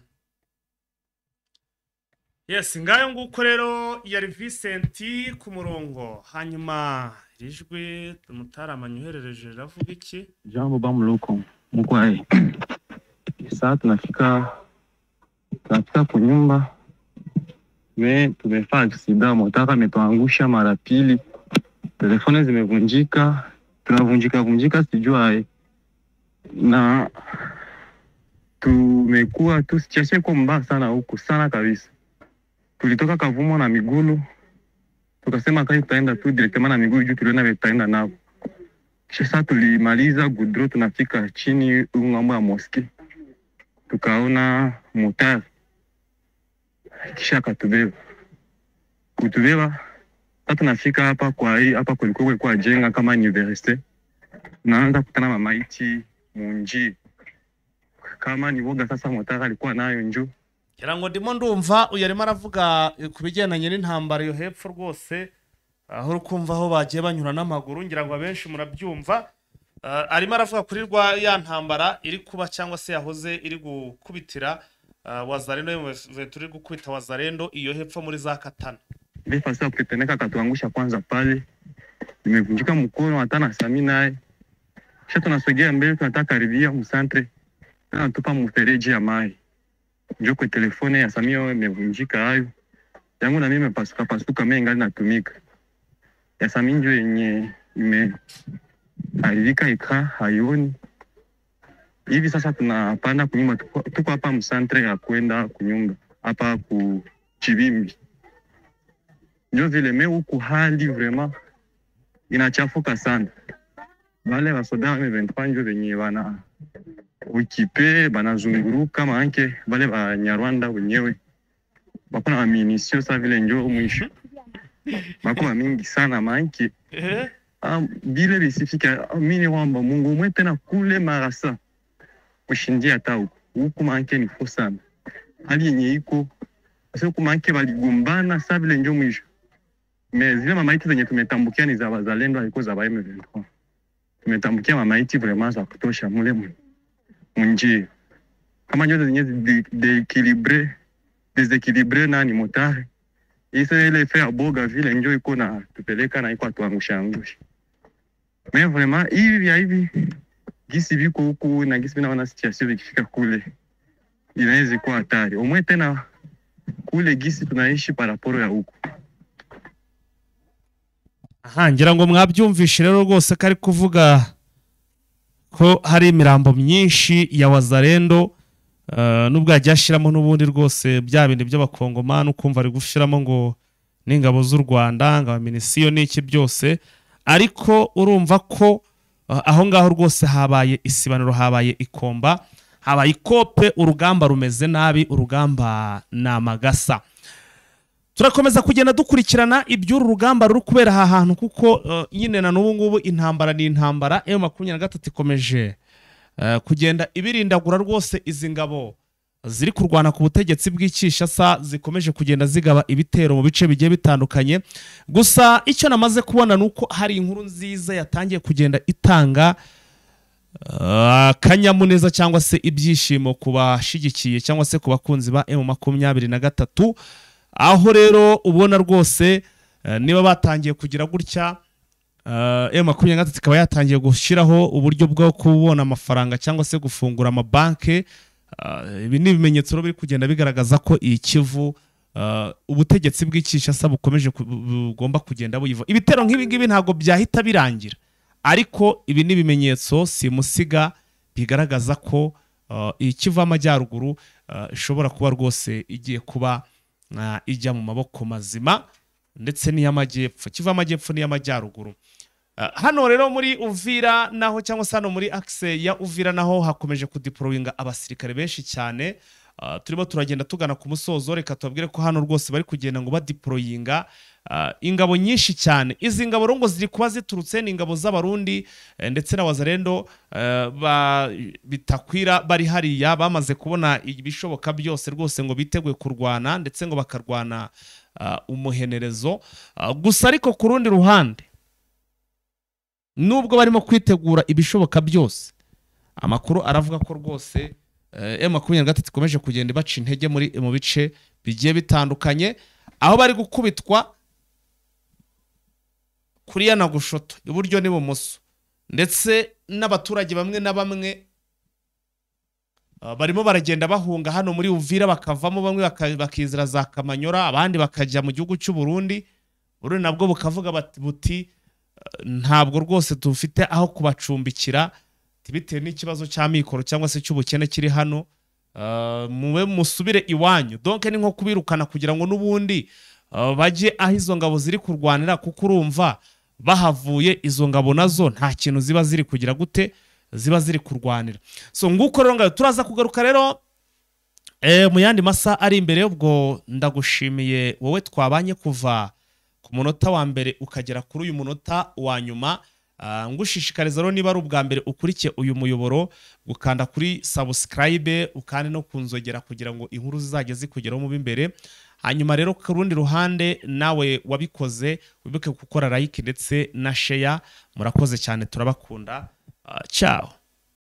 Yes, ngayo nguko rero yari Vincent ku murongo. Hanyuma iri jwi Mutarama nyoherereje riravuga iki? Jambo Bamuluko, mkwae. Saa tunafika kunyumba. Mais tumefaa accident, motard ametuangusha mara pili, téléphone zimevunjika, tunavunjika vunjika sijua, na tumekuwa tu situation iko mbaya sana huku sana kabisa. Tulitoka Kavumo na migulu, tukasema kai tutaenda tu directement na migulu juu tuliona vile tutaenda nao. Kisha sasa tulimaliza goudron, tunafika chini huku ng'ambo ya mosquée, tukaona motard kisha akatubeba kutubeba. Sasa tunafika hapa kwa hii hapa kulikuwa kulikuwa jenga kama université, naanza kutana mamaiti munji kama ni woga. Sasa motard alikuwa nayo njo Ngira ngo ndimo ndumva uyu arimo aravuga ku bigendanye n'intambara yo hepfo rwose, aho uri kumva aho bagiye banyura n'amaguru, ngira ngo abenshi murabyumva. Arimo aravuga kuri rwa ya ntambara iri kuba cyangwa se yahoze iri gukubitira Wazalendo, M23 iri gukubita Wazalendo iyo hepfo muri za Katana. Ile fasi ya kutetemeka akatuangusha kwanza pale, nimevunjika mkono hata na Sami naye. Kisha tunasogea mbele, tunataka karibia mu centre, natupa mfereji ya mai, njo kwa téléphone ya Sami yo imevunjika, hayo yangu na mimi imepasuka pasuka, mimi ngali natumika. Ya Sami njo yenye imeharibika, ika haioni hivi. Sasa tunapanda kunyumba, tuko hapa mu centre ya kwenda kunyumba hapa ku Chibimbi, njo vile. Mais huku hali vraiment inachafuka sana. Wale basoda wa M23 njo venye bana occuper, banazunguruka, maanke bale Banyarwanda wenyewe bako na munitions sa vile njo mwisho bako ba mingi sana, maanke bile bisifika mini wamba Mungu mwe tena kule marasa kushindia hata huku huku, maanke ni fo sana hali yenye iko sasa huku, maanke baligombana sa vile njo mwisho. Mais zile mamaiti zenye tumetambukia ni za wazalendo, haiko za ba M23. Tumetambukia mamaiti vraiment za kutosha mule munjia kama nyote zenye déséquilibré déséquilibré nani motard isa ile fe ya boga vile njo iko na tupeleka na iko atuangusha angusha. Mais vraiment hivi vya hivi gisi viko huku na gisi vinaona situation vikifika kule inaweza kuwa hatari omwe tena kule gisi tunaishi par rapport ya huku. Aha, ngira ngo mwabyumvishe rero rwose ko ari kuvuga ko hari imirambo myinshi ya Wazalendo, nubwo yagiye ashyiramo n'ubundi rwose bya bindi by'abakongomani, ukumva ari gushyiramo ngo n'ingabo z'u Rwanda, ngo abaminisiyo n'iki byose, ariko urumva ko aho ngaho rwose habaye isibaniro, habaye ikomba, habaye ikope, urugamba rumeze nabi, urugamba ni amagasa. Turakomeza kugenda dukurikirana iby'uru rugamba ruri kubera aha hantu, kuko nyine na n'ubu ngubu intambara ni intambara. M23 ikomeje kugenda ibirindagura rwose. Izi ngabo ziri kurwana ku butegetsi bw'Ikinshasa zikomeje kugenda zigaba ibitero mu bice bigiye bitandukanye. Gusa icyo namaze kubona ni uko hari inkuru nziza yatangiye kugenda itanga akanyamuneza cyangwa se ibyishimo ku bashigikiye cyangwa se ku bakunzi ba M23, aho rero ubona rwose niba batangiye kugira gutya, M23 ikaba yatangiye gushyiraho uburyo bwo kubona amafaranga cyangwa se gufungura amabanki. Ibi ni ibimenyetso rero biri kugenda bigaragaza ko iyi Kivu ubutegetsi bw'Ikinshasa bukomeje bugomba kugenda buyiva. Ibitero nk'ibi ngibi ntabwo byahita birangira, ariko ibi ni ibimenyetso simusiga bigaragaza ko iyi Kivu y'Amajyaruguru ishobora kuba rwose igiye kuba ijya mu maboko mazima, ndetse n'iy'amajyepfo, Kivu y'Amajyepfo n'iy'Amajyaruguru. Hano rero muri Uvira naho, cyangwa se hano muri axe ya Uvira naho, hakomeje kudeployinga abasirikare benshi cyane. Turimo turagenda tugana ku musozo, reka tubabwire ko hano rwose bari kugenda ngo badeployinga ingabo nyinshi cyane. Izi ngabo rero ngo ziri kuba ziturutse, ni ingabo z'Abarundi ndetse na Wazalendo bitakwira bari hariya, bamaze kubona ibishoboka byose rwose ngo biteguye kurwana, ndetse ngo bakarwana umuhenerezo. Gusa ariko ku rundi ruhande, nubwo barimo kwitegura ibishoboka byose, amakuru aravuga ko rwose M23 ikomeje kugenda ibaca intege muri mu bice bigiye bitandukanye, aho bari gukubitwa kuriya na gushoto, iburyo n'ibumoso, ndetse n'abaturage bamwe na bamwe. Barimo baragenda bahunga hano muri Uvira, bakavamo bamwe bakizira za Kamanyora, abandi bakajya mu gihugu cy'u Burundi. Burundi nabwo bukavuga buti ntabwo rwose tufite aho kubacumbikira bitewe n'ikibazo cy'amikoro cyangwa se cy'ubukene kiri hano, mube musubire iwanyu. Donc ni nko kubirukana kugira ngo n'ubundi bajye aho izo ngabo ziri kurwanira, kuko urumva bahavuye izo ngabo nazo nta kintu ziba ziri kugira gute, ziba ziri kurwanira. So nguko rero ngayo turaza kugaruka rero mu yandi masaha ari imbere. Ubwo ndagushimiye wowe twabanye kuva ku munota wa mbere ukagera kuri uyu munota wa nyuma. Ngushishikariza rero, niba ari ubwa mbere ukurikiye uyu muyoboro, gukanda kuri subscribe ukande no kunzogera kugira ngo inkuru zizajye zikugeraho mu b'imbere. Hanyuma rero ku rundi ruhande, nawe wabikoze wibuke gukora like ndetse na share. Murakoze cyane, turabakunda. Ciao.